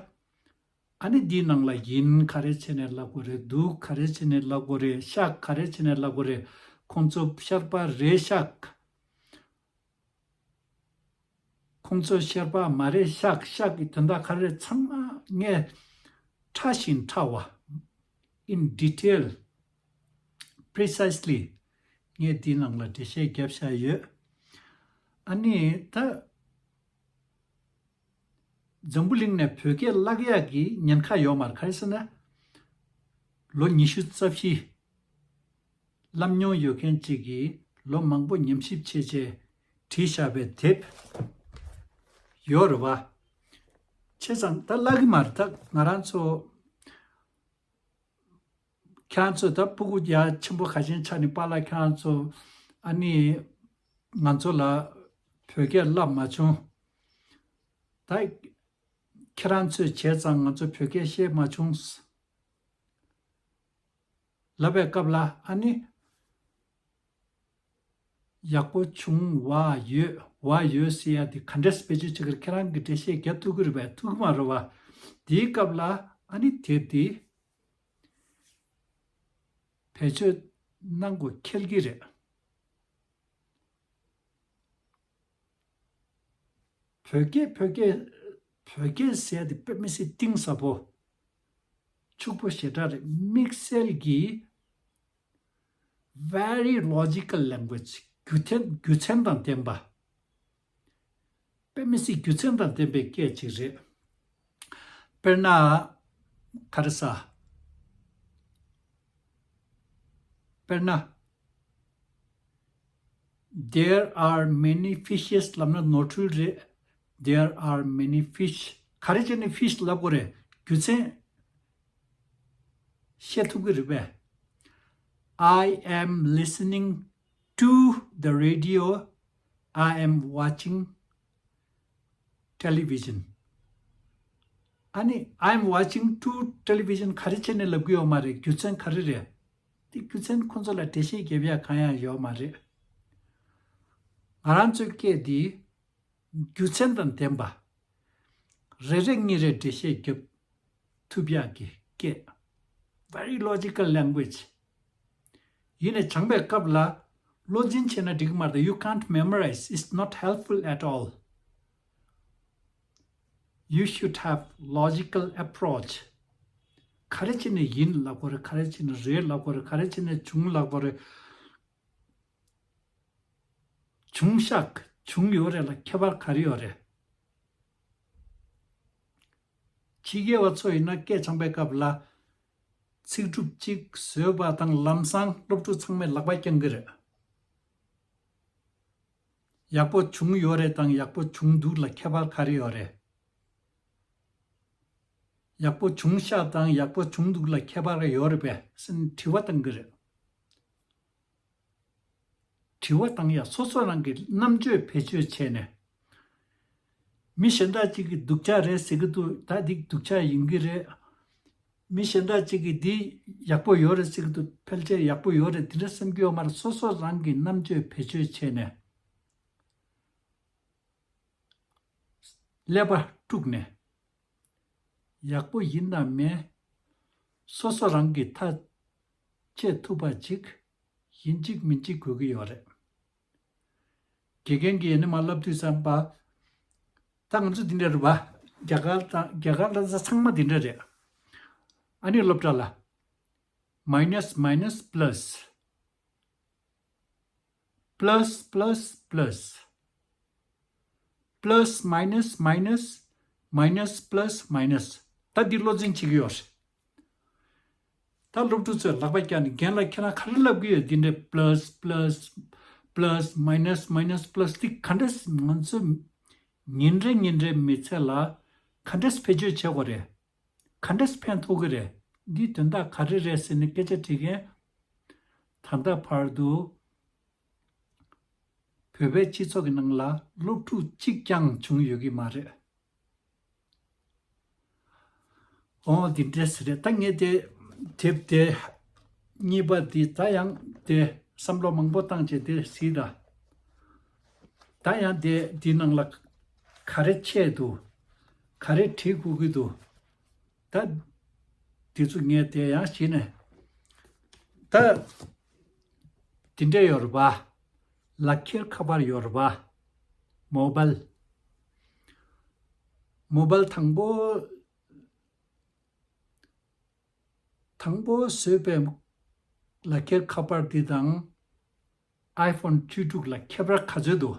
ཨ་ནི་འདིའི་ནང་ལ་ཡིན་ག་རེ་བྱས་ནས་ལབ་དགོས་རེད། འདུག་ག་རེ་བྱས་ནས་ལབ་དགོས་རེད། ཤག་ག་རེ་བྱས་ནས་ལབ་དགོས་རེད། ཁོང་ཚོ་ཤར་པ་རེད་ཤག་ཁོང་ཚོ་ཤར་པ་མ་རེད་ཤག་ཤག་གི་དོན་དག་ག་རེ་རེད་ཚང་མ་ངས་ཕྲ་ཞིང་ཕྲ་བ། In detail, precisely ངས་འདིའི་ནང་ལ་འགྲེལ་བཤད་བརྒྱབ་བཞག་ཡོད། ཨ་ནི་ད། འཛམ་བུ་གླིང་ནས་བོད་སྐད་བརླག་ཡག་གི་ཉེན་ཁ་ཡོད་མ་རེད། ག་རེ་ཟེར་ན། ལོ་ཉི་ཤུ་རྩ་བཞི་བསླབ་མྱོང་ཡོད་མཁན་ཅིག་གིས་ལོ་མང་པོ་ཉམས་ཞིབ་བྱས་བྱས་བྲིས་བཞག་པའི་དེབ་ཡོད་རེད་བ། བྱས་ཙང་ད་བརླག་གི་མ་རེད། ད་ང་རང་ཚོ། ཁྱེད་རང་ཚོས་ད་སྤུ་གུ་ཡ་ཆེན་པོ་ཁ་ཆེན་ཆགས་ནས་པཱ་ལགས་ཁྱེད་རང་ཚོ་ཨ་ནི་ང་ཚོ་ལ་བོད་སྐད་བསླབ་མ་བྱུང་། ད་ཁྱེད་རང་ཚོས་བྱས་ཙང་ང་ཚོ་བོད་སྐད་ཤེས་མ་བྱུང་ལབ་པའི་སྐབས་ལ། ཨ་ནི་ཡག་པོ་བྱུང་བ་ཡོད། བ་ཡོད་ཟེར་ཡ་དེ་ག་འདྲས་བེད་སྤྱོད་བྱེད་ཀྱི་རེད། ཁྱེད་རང་གིས་འགྲེལ་བཤད་རྒྱག་ཐུབ་ཀྱི་རེད་པས། ཐུབ་ཀྱི་མ་རེད་བ། དེའི་སྐབས་ལ་ཨ་ནི་དེབ་དེ་བེད་སྤྱོད་གནང་དགོས་འཁེལ་གྱི་རེད། བོད་སྐད་བོད་སྐད་བོད་སྐད་ཟེར་དེ་དཔེ་མི་སྲིད་གཏིང་ཟབ་པོ། ཕྱུག་པོ་ཞེ་དྲག་རེད། དམིགས་བསལ་གྱི་very logical language རྒྱུ་མཚན་རྒྱུ་མཚན་དང་ལྡན་པ། དཔེ་མི་སྲིད་རྒྱུ་མཚན་དང་ལྡན་པའི་སྐད་ཅིག་རེད། དཔེར་ན། ག་རེ་ཟ། དཔེར་ན། There are many fishes ལབ་ན་ནོར་འཁྲུལ་རེད། There are many fish ག་རེ་བྱས་ནས་fish ལབ་དགོས་རེད། རྒྱུ་མཚན་ཤེས་ཐུབ་ཀྱི་རེད་པས། I am listening to the radio. I am watching television. ཨ་ནི་I am watching two television ག་རེ་བྱས་ནས་ལབ་ཀྱི་ཡོད་མ་རེད། རྒྱུ་མཚན་ག་རེ་རེད། དེ་རྒྱུ་མཚན་ཁོང་ཚོ་ལ་འགྲེལ་བཤད་རྒྱབ་ཡ་གང་ཡང་ཡོད་མ་རེད། ང་རང་ཚོའི་སྐད་འདི་རྒྱུ་མཚན་དང་ལྡན་པ། རེ་རེ་གཉིས་རེ་འགྲེལ་བཤད་རྒྱབ་ཐུབ་ཡག་གི་སྐད། Very logical language. ཡིན་ནའི་སྦྱང་པའི་སྐབས་ལ་བློ་འཛིན་བྱས་ན་འགྲིག་གི་མ་རེད། You can't memorize. It's not helpful at all. You should have logical approach. ག་རེ་བྱས་ནས་ཡིན་ལབ་དགོས་རེད། ག་རེ་བྱས་ནས་རེད་ལབ་དགོས་རེད། ག་རེ་བྱས་ནས་བྱུང་ལབ་དགོས་རེད། བྱུང་ཤག་བྱུང་ཡོད་རེད་ལ་ཁྱད་པར་ག་རེ་ཡོད་རེད། ཕྱི་རྒྱལ་བ་ཚོ་ཡིན་ན་སྐད་སྦྱང་པའི་སྐབས་ལ་ཚིག་གྲུབ་གཅིག་བཟོས་པ་དང་ལམ་སང་སློབ་ཕྲུག་ཚང་མས་ལག་པ་བརྐྱང་གི་རེད། ཡག་པོ་བྱུང་ཡོད་རེད་དང་ཡག་པོ་བྱུང་འདུག་ལ་ཁྱད་པར་ག་རེ་ཡོད་རེད། ཡག་པོ་བྱུང་ཤག་དང་ཡག་པོ་བྱུང་འདུག་ལ་ཁྱད་པར་ཡོད་རེད་པས་ཟེར་ནས་དྲི་བ་བཏང་གི་རེད། དྲི་བ་བཏང་ཡ་སོ་སོ་རང་གི་རྣམ་དཔྱོད་བེད་སྤྱོད་བྱས་ནས། མི་གཞན་དག་ཅིག་གིས་སྡུག་ཅག་རེད་ཟེར་གི་འདུག་ད་འདི་སྡུག་ཅག་ཡིན་གི་རེད། མི་གཞན་དག་ཅིག་གིས་འདི་ཡག་པོ་ཡོད་རེད་ཟེར་གི་འདུག་ཕལ་ཆེར་ཡག་པོ་ཡོད་རེད་དེ་འདྲ་བསམ་གྱི་ཡོད་མ་རེད། སོ་སོ་རང་གི་རྣམ་དཔྱོད་བེད་སྤྱོད་བྱས་ནས་ཀླད་པ་དཀྲུགས་ནས་ཡག་པོ་ཡིན་དང་མིན་སོ་སོ་རང་གིས་ཐག་བཅད་ཐུབ་པ་ཅིག་ཡིན་གཅིག་མིན་གཅིག་དགོས་ཀྱི་ཡོད་རེད། དགེ་རྒན་གྱིས་ཡིན་ན་མ་བསླབ་དུས་ཙམ་པ། ད་ང་ཚོ་འདི་འདྲ་རེད་པ། རྒྱ་གར་དང་རྒྱ་གར་ལ་ཚང་མ་འདི་འདྲ་རེད། ཨ་ནི་སློབ་གྲྭ་ལ། minus minus plus plus plus plus plus minus minus minus plus minus ད་འདི་བློ་འཛིན་བྱེད་ཀྱི་ཡོད་རེད། ད་སློབ་ཕྲུག་ཚོས་ལག་པ་བཀྱགས་ནས་རྒན་ལགས་ཁྱེད་རང་ག་རེ་ལབ་ཀྱི་ཡོད། འདི་འདྲའི་plus plus plus minus minus plus འདི་ག་འདྲས་ང་ཚོས་ཉིན་རེ་ཉིན་རེའི་མི་ཚེ་ལ་ག་འདྲས་བེད་སྤྱོད་བྱེད་དགོས་རེད། ག་འདྲས་ཕན་ཐོགས་ཀྱི་རེད། འདིའི་དོན་དག་ག་རེ་རེད་ཟེར་ནས་སྐད་ཆ་དྲིས་མཁན། ད་ལྟ་བར་དུ་བོད་པའི་སྤྱི་ཚོགས་ཀྱི་ནང་ལ་སློབ་ཕྲུག་གཅིག་ཀྱང་བྱུང་ཡོད་ཀྱི་མ་རེད། ཨོ་འདི་འདྲས་རེད། ད་ངས་དེ་དེབ་དེ་གཉིས་པ་འདི་ད་ཡང་དེ་བསམ་བློ་མང་པོ་བཏང་བྱས་དེ་གཟིགས་དང་། ད་ཡང་དེ་འདི་ནང་ལ་ག་རེ་ཆད་འདུག་ག་རེ་བྲིས་དགོས་ཀྱི་འདུག་ད་དེ་ཚོ་ངས་དེ་ཡང་གཞི་ནས་ད་དེ་འདྲས་ཡོད་རེད་པ། ལག་ཁྱེར་ཁ་པར་ཡོད་རེད་པ། མོ་བལ། མོ་བལ་དང་པོ། དང་པོ་བཟོས་པའི་ལག་ཁྱེར་ཁ་པར་འདི་དང་ཨའི་ཕོན་བཅུ་དྲུག་ལ་ཁྱད་པར་ག་ཚོད་འདུག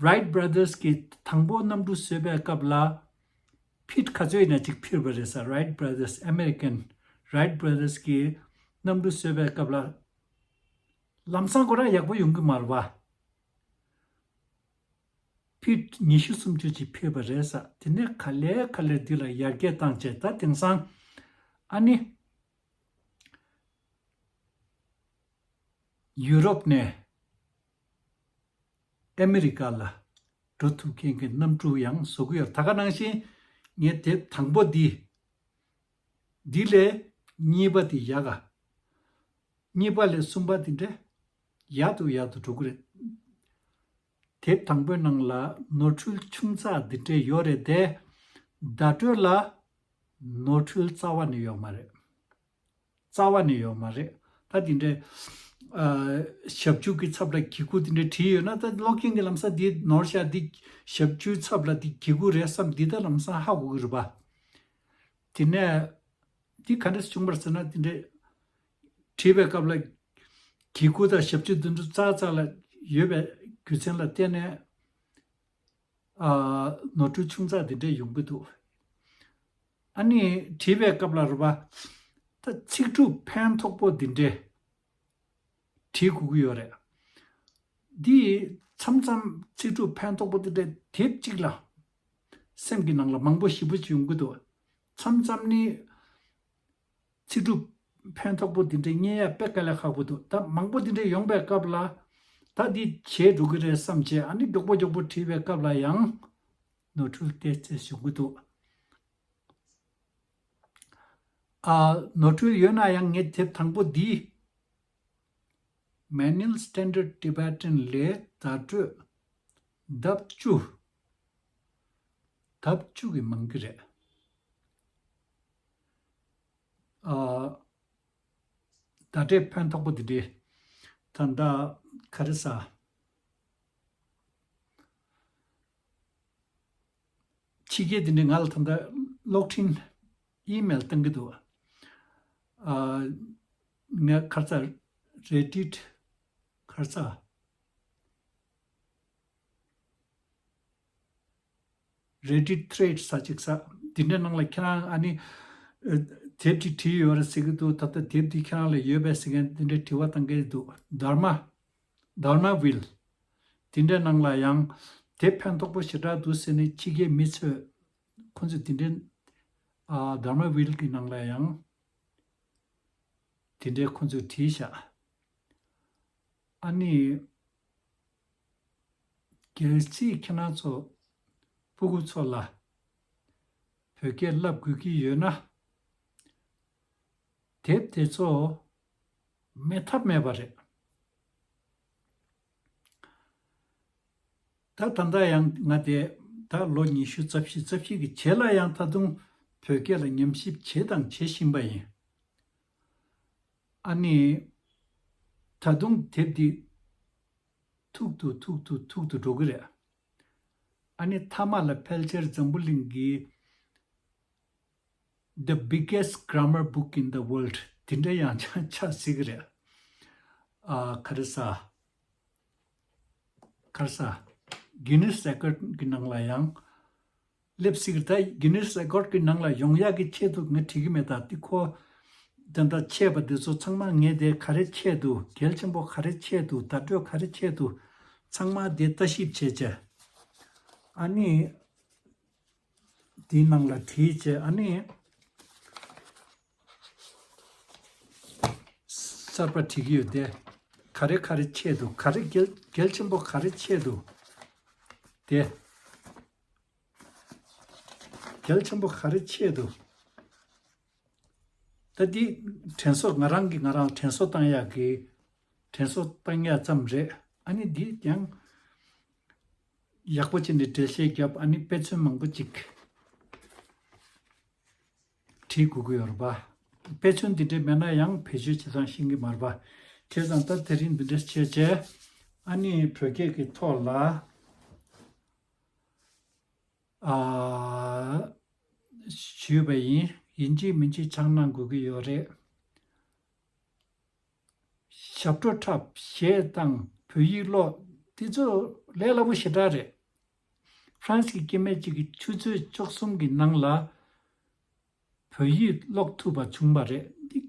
Wright Brothers གིས་དང་པོ་གནམ་གྲུ་བཟོས་པའི་སྐབས་ལ་ཕིཊ་ག་ཚོད་ཡིན་ན་ཅིག་འཕུར་བ་རེད་ས། Wright Brothers American Wright Brothers གིས་གནམ་གྲུ་བཟོས་པའི་སྐབས་ལ་ལམ་སང་ཁོ་རང་ཡག་པོ་ཡོང་གི་མ་རེད་པ། ཕིཊ་ཉི་ཤུ་སུམ་ཅུ་ཅིག་ཕེབས་པ་རེད་ས། དེ་ནས་ག་ལེ་ག་ལེ་འདི་ལ་ཡར་རྒྱས་བཏང་བྱས་ད་དེང་སང་ཨ་ནི་ཡུ་རོབ་ནས་ཨ་མི་རི་ཀ་ལ་འགྲོ་ཐུབ་མཁན་གྱི་གནམ་གྲུ་ཡང་བཟོ་གི་ཡོད། ད་ག་ནང་བཞིན་ངས་དེབ་དང་པོ་འདི། འདི་ལས་གཉིས་པ་དེ་ཡག་ག་གཉིས་པ་ལས་གསུམ་པ་དེ་འདྲ་ཡག་ཏུ་ཡག་ཏུ་འགྲོ་གི་རེད། དེབ་དང་པོའི་ནང་ལ་ནོར་འཁྲུལ་ཆུང་ཙག་འདི་འདྲ་ཡོད་རེད་དེ། བརྡ་སྤྲོད་ལ་ནོར་འཁྲུལ་རྩ་བ་ནས་ཡོད་མ་རེད། རྩ་བ་ནས་ཡོད་མ་རེད། ད་དེ་འདྲ་ཨ། ཞབས་ཀྱུ་གི་ཚབ་ལ་གི་གུ་དེ་འདྲ་བྲིས་ཡོད་ན་ད་ཀློག་མཁན་གྱི་ལམ་སང་འདི་ནོར་ཤག་འདི་ཞབས་ཀྱུའི་ཚབ་ལ་འདི་གི་གུ་རེད་བསམ་འདི་ད་ལམ་སང་ཧ་གོ་གི་རེད་པ། དེ་ནས་འདི་ག་འདྲས་བྱུང་བར་ཟེར་ན་དེ་འདྲས་བྲིས་པའི་སྐབས་ལ་གི་གུ་དང་ཞབས་ཀྱུ་འདི་ཚོ་རྩ་རྩ་ལ་ཡོད་པའི་རྒྱུ་མཚན་ལ་བརྟེན་ནས་ཨ། ནོར་འཁྲུལ་ཆུང་ཙག་འདི་འདྲས་ཡོང་གི་འདུག་ཨ་ནི་བྲིས་པའི་སྐབས་ལ་རེད་པ། ད་ཚིག་གྲུབ་ཕན་ཐོགས་པོ་འདི་འདྲས། བྲིས་དགོས་ཀྱི་ཡོད་རེད། འདི་མཚམས་མཚམས་ཚིག་གྲུབ་ཕན་ཐོགས་པོ་དེ་འདྲ་དེབ་གཅིག་ལ་སེམས་ཀྱི་ནང་ལ་མང་པོ་ཞེ་པོ་ཅིག་ཡོང་གི་འདུག་མཚམས་མཚམས་ནི་ཚིག་གྲུབ་ཕན་ཐོགས་པོ་དེ་འདྲ་རྙེད་ཡ་དཔེ་དཀའ་ལས་ཁག་པོ་འདུག་ད་མང་པོ་དེ་འདྲ་ཡོང་པའི་སྐབས་ལ་ད་འདི་བྱས་འགྲོ་གི་རེད་བསམ་བྱས་ཨ་ནི་མགྱོགས་པོ་མགྱོགས་པོ་བྲིས་པའི་སྐབས་ལ་ཡང་ནོར་འཁྲུལ་ཏོག་ཙམ་བྱུང་གི་འདུག་ཨ། ནོར་འཁྲུལ་ཡོད་ན་ཡང་ངས་དེབ་དང་པོ་འདི། Manual Standard Tibetan ལས་བརྡ་སྤྲོད་ལྡབ་བཅུ། ལྡབ་བཅུ་གི་མང་གི་རེད། ཨ། བརྡ་སྤྲོད་ཕན་ཐོགས་པོ་འདི་འདྲའི་ད་ལྟ་ག་རེ་ཟ། ཕྱི་རྒྱལ་འདི་འདྲའི་ང་ལ་ད་ལྟ་གློག་འཕྲིན་ཨི་མེལ་བཏང་གི་འདུག་ཨ། ངས་ཁ་སང་Reddit ཁ་སང་Reddit thread ས་ཅིག་ས་འདི་འདྲའི་ནང་ལ་ཁྱེད་རང་ཨ་ནི་དེབ་ཅིག་བྲིས་ཡོད་རེད་ཟེར་གི་འདུག་ད་ལྟ་དེབ་འདི་ཁྱེད་རང་ལ་ཡོད་པས་ཟེར་མཁན་འདི་འདྲའི་དྲི་བ་བཏང་གི་འདུག Dharma Dharma Will དེ་འདྲའི་ནང་ལ་ཡང་དེབ་ཕན་ཐོགས་པོ་ཞེ་དྲག་འདུག་ཟེར་ནས་ཕྱི་རྒྱལ་མི་ཚོས་ཁོང་ཚོས་དེ་འདྲའི་ཨ་དྷརྨ་བྷིལ་གྱི་ནང་ལ་ཡང་དེ་འདྲའི་ཁོང་ཚོས་བྲིས་བཞག་ཨ་ནི། གལ་སྲིད་ཁྱེད་རང་ཚོ་སྤུ་གུ་ཚོ་ལ་བོད་སྐད་བསླབ་དགོས་ཀྱི་ཡོད་ན། དེབ་དེ་ཚོ་མེད་ཐབས་མེད་པ་རེད། ད་ད་ལྟ་ཡང་ང་དེ་ད་ལོ་ཉི་ཤུ་རྩ་བཞི་རྩ་བཞི་གི་རྗེས་ལ་ཡང་ད་དུང་བོད་སྐད་ལ་ཉམས་ཞིབ་བྱས་དང་བྱེད་བཞིན་པ་ཡིན། ཨ་ནི། ད་དུང་དེབ་འདི་ཐུག་ཏུ་ཐུག་ཏུ་ཐུག་ཏུ་འགྲོ་གི་རེད། ཨ་ནི་མཐའ་མ་ལ་ཕལ་ཆེར་འཛམ་བུ་གླིང་གི་The biggest grammar book in the world དེ་འདྲ་ཡང་ཆགས་སྲིད་གི་རེད། ཨ་ག་རེ་ཟ། ག་རེ་ཟ། Guinness Record གི་ནང་ལ་ཡང་སླེབས་སྲིད་གི་རེད། ད་Guinness Record གི་ནང་ལ་ཡོང་ཡག་གི་ཆེད་དུ་ངས་བྲིས་གི་མེད། ད་འདི་ཁོ་ད་ལྟ་ཆད་པ་འདི་ཚོ་ཚང་མ་ངས་དེ་ག་རེ་ཆད་འདུག་གལ་ཆེན་པོ་ག་རེ་ཆད་འདུག་བརྡ་སྤྲོད་ག་རེ་ཆད་འདུག་ཚང་མ་དེ་ལྟ་ཞིབ་བྱས་བྱས། ཨ་ནི། དེའི་ནང་ལ་བྲིས་བྱས་ཨ་ནི། གསར་པ་བྲིས་ཀྱི་ཡོད་དེ། ག་རེ་ག་རེ་ཆད་འདུག་ག་རེ་གལ་གལ་ཆེན་པོ་ག་རེ་ཆད་འདུག་དེ། གལ་ཆེན་པོ་ག་རེ་ཆད་འདུག་ད་འདི་དྲན་གསོ་ང་རང་གིས་ང་རང་དྲན་གསོ་བཏང་ཡག་གི་དྲན་གསོ་བཏང་ཡག་ཙམ་རེད། ཨ་ནི་འདི་ཡང་ཡག་པོ་བྱས་ནས་འགྲེལ་བཤད་བརྒྱབ། ཨ་ནི་དཔེ་མཚོན་མང་པོ་ཅིག་བྲིས་དགོས་ཀྱི་ཡོད་རེད་པ། དཔེ་མཚོན་འདི་འདྲ་མེད་ན་ཡང་བེད་སྤྱོད་བྱེད་སྟངས་ཤེས་ཀྱི་མ་རེད་པ། བྱས་ཙང་ད་དེ་རིང་འདི་འདྲ་བྱས་བྱས། ཨ་ནི་བོད་སྐད་ཀྱི་ཐོག་ལ་ཨ་ཞུས་པ་ཡིན། ཡིན་གཅིག་མིན་གཅིག་སྦྱང་གནང་དགོས་ཀྱི་ཡོད་རེད། ཞབས་བྲོ་འཁྲབ། གཞས་བཏང་། བོད་ཡིག་ཀློག་དེ་ཚོ་ལས་སླ་པོ་ཞེ་དྲག་རེད། ཧྥ་རན་སི་གི་སྐྱེ་དམན་གཅིག་གིས་ཆུ་ཚོད་བཅུ་གསུམ་གྱི་ནང་ལ་བོད་ཡིག་ཀློག་ཐུབ་པ་བྱུང་བ་རེད། འདི་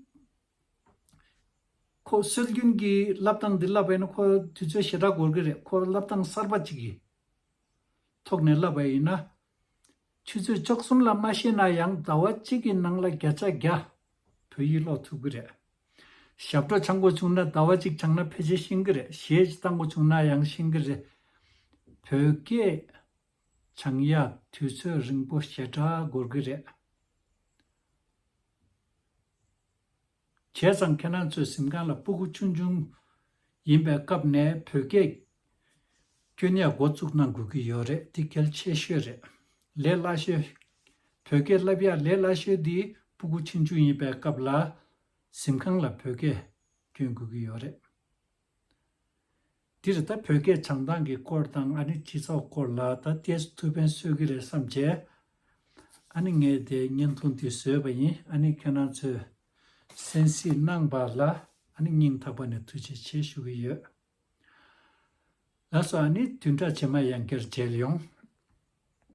ཁོ་སྲོལ་རྒྱུན་གྱི་བསླབ་སྟངས་འདི་བསླབ་པ་ཡིན་ན་ཁོ་དུས་ཚོད་ཞེ་དྲག་འགོར་གི་རེད། ཁོ་བསླབ་སྟངས་གསར་པ་གཅིག་གི་ཐོག་ནས་བསླབ་པ་ཡིན་ན། ཆུ་ཚོད་བཅུ་གསུམ་ལ་མ་ཤེས་ན་ཡང་ཟླ་བ་གཅིག་གི་ནང་ལ་བརྒྱ་ཆ་བརྒྱ་བོད་ཡིག་ཀློག་ཐུབ་ཀྱི་རེད། ཞབས་བྲོ་སྦྱང་དགོས་བྱུང་ན་ཟླ་བ་གཅིག་སྦྱངས་ན་ཕལ་ཆེར་ཤེས་ཀྱི་རེད། གཞས་ཅིག་བཏང་དགོས་བྱུང་ན་ཡང་ཤེས་ཀྱི་རེད། བོད་སྐད་སྦྱང་ཡག་དུས་ཚོད་རིང་པོ་ཞེ་དྲག་འགོར་གྱི་རེད། བྱས་ཙང་ཁྱེད་རང་ཚོའི་གཟིམ་ཁང་ལ་སྤུ་གུ་ཆུང་ཆུང་ཡིན་པའི་སྐབས་ནས་བོད་སྐད་སྐྱོན་ཡག་འགོ་བཙུགས་གནང་དགོས་ཀྱི་ཡོད་རེད། འདི་གལ་ཆེ་ཤོས་རེད། ལས་སླ་ཤོས། བོད་སྐད་བསླབ་ཡག་ལས་སླ་ཤོས་འདི་སྤུ་གུ་ཆུང་ཆུང་ཡིན་པའི་སྐབས་ལ་གཟིམ་ཁང་ལ་བོད་སྐད་སྐྱོན་དགོས་ཀྱི་ཡོད་རེད། འདིར་ད་བོད་སྐད་སྦྱང་སྟངས་ཀྱི་སྐོར་དང་ཨ་ནི་སྤྱི་ཚོགས་སྐོར་ལ་ད་ཏོག་ཙམ་ཐུགས་ཕན་གསོས་ཀྱི་རེད་བསམ་བྱས། ཨ་ནི་ངས་དེ་བརྙན་ཐུང་འདི་བཟོས་པ་ཡིན། ཨ་ནི་ཁྱེད་རང་ཚོས་གསན་གཟིགས་གནང་པ་ལ་ཨ་ནི་སྙིང་ཐག་པ་ནས་ཐུགས་རྗེ་ཆེ་ཞུ་གི་ཡོད། ལགས་སོ། ཨ་ནི་བདུན་ཕྲག་རྗེས་མ་ཡང་བསྐྱར་མཇལ་ཡོང་།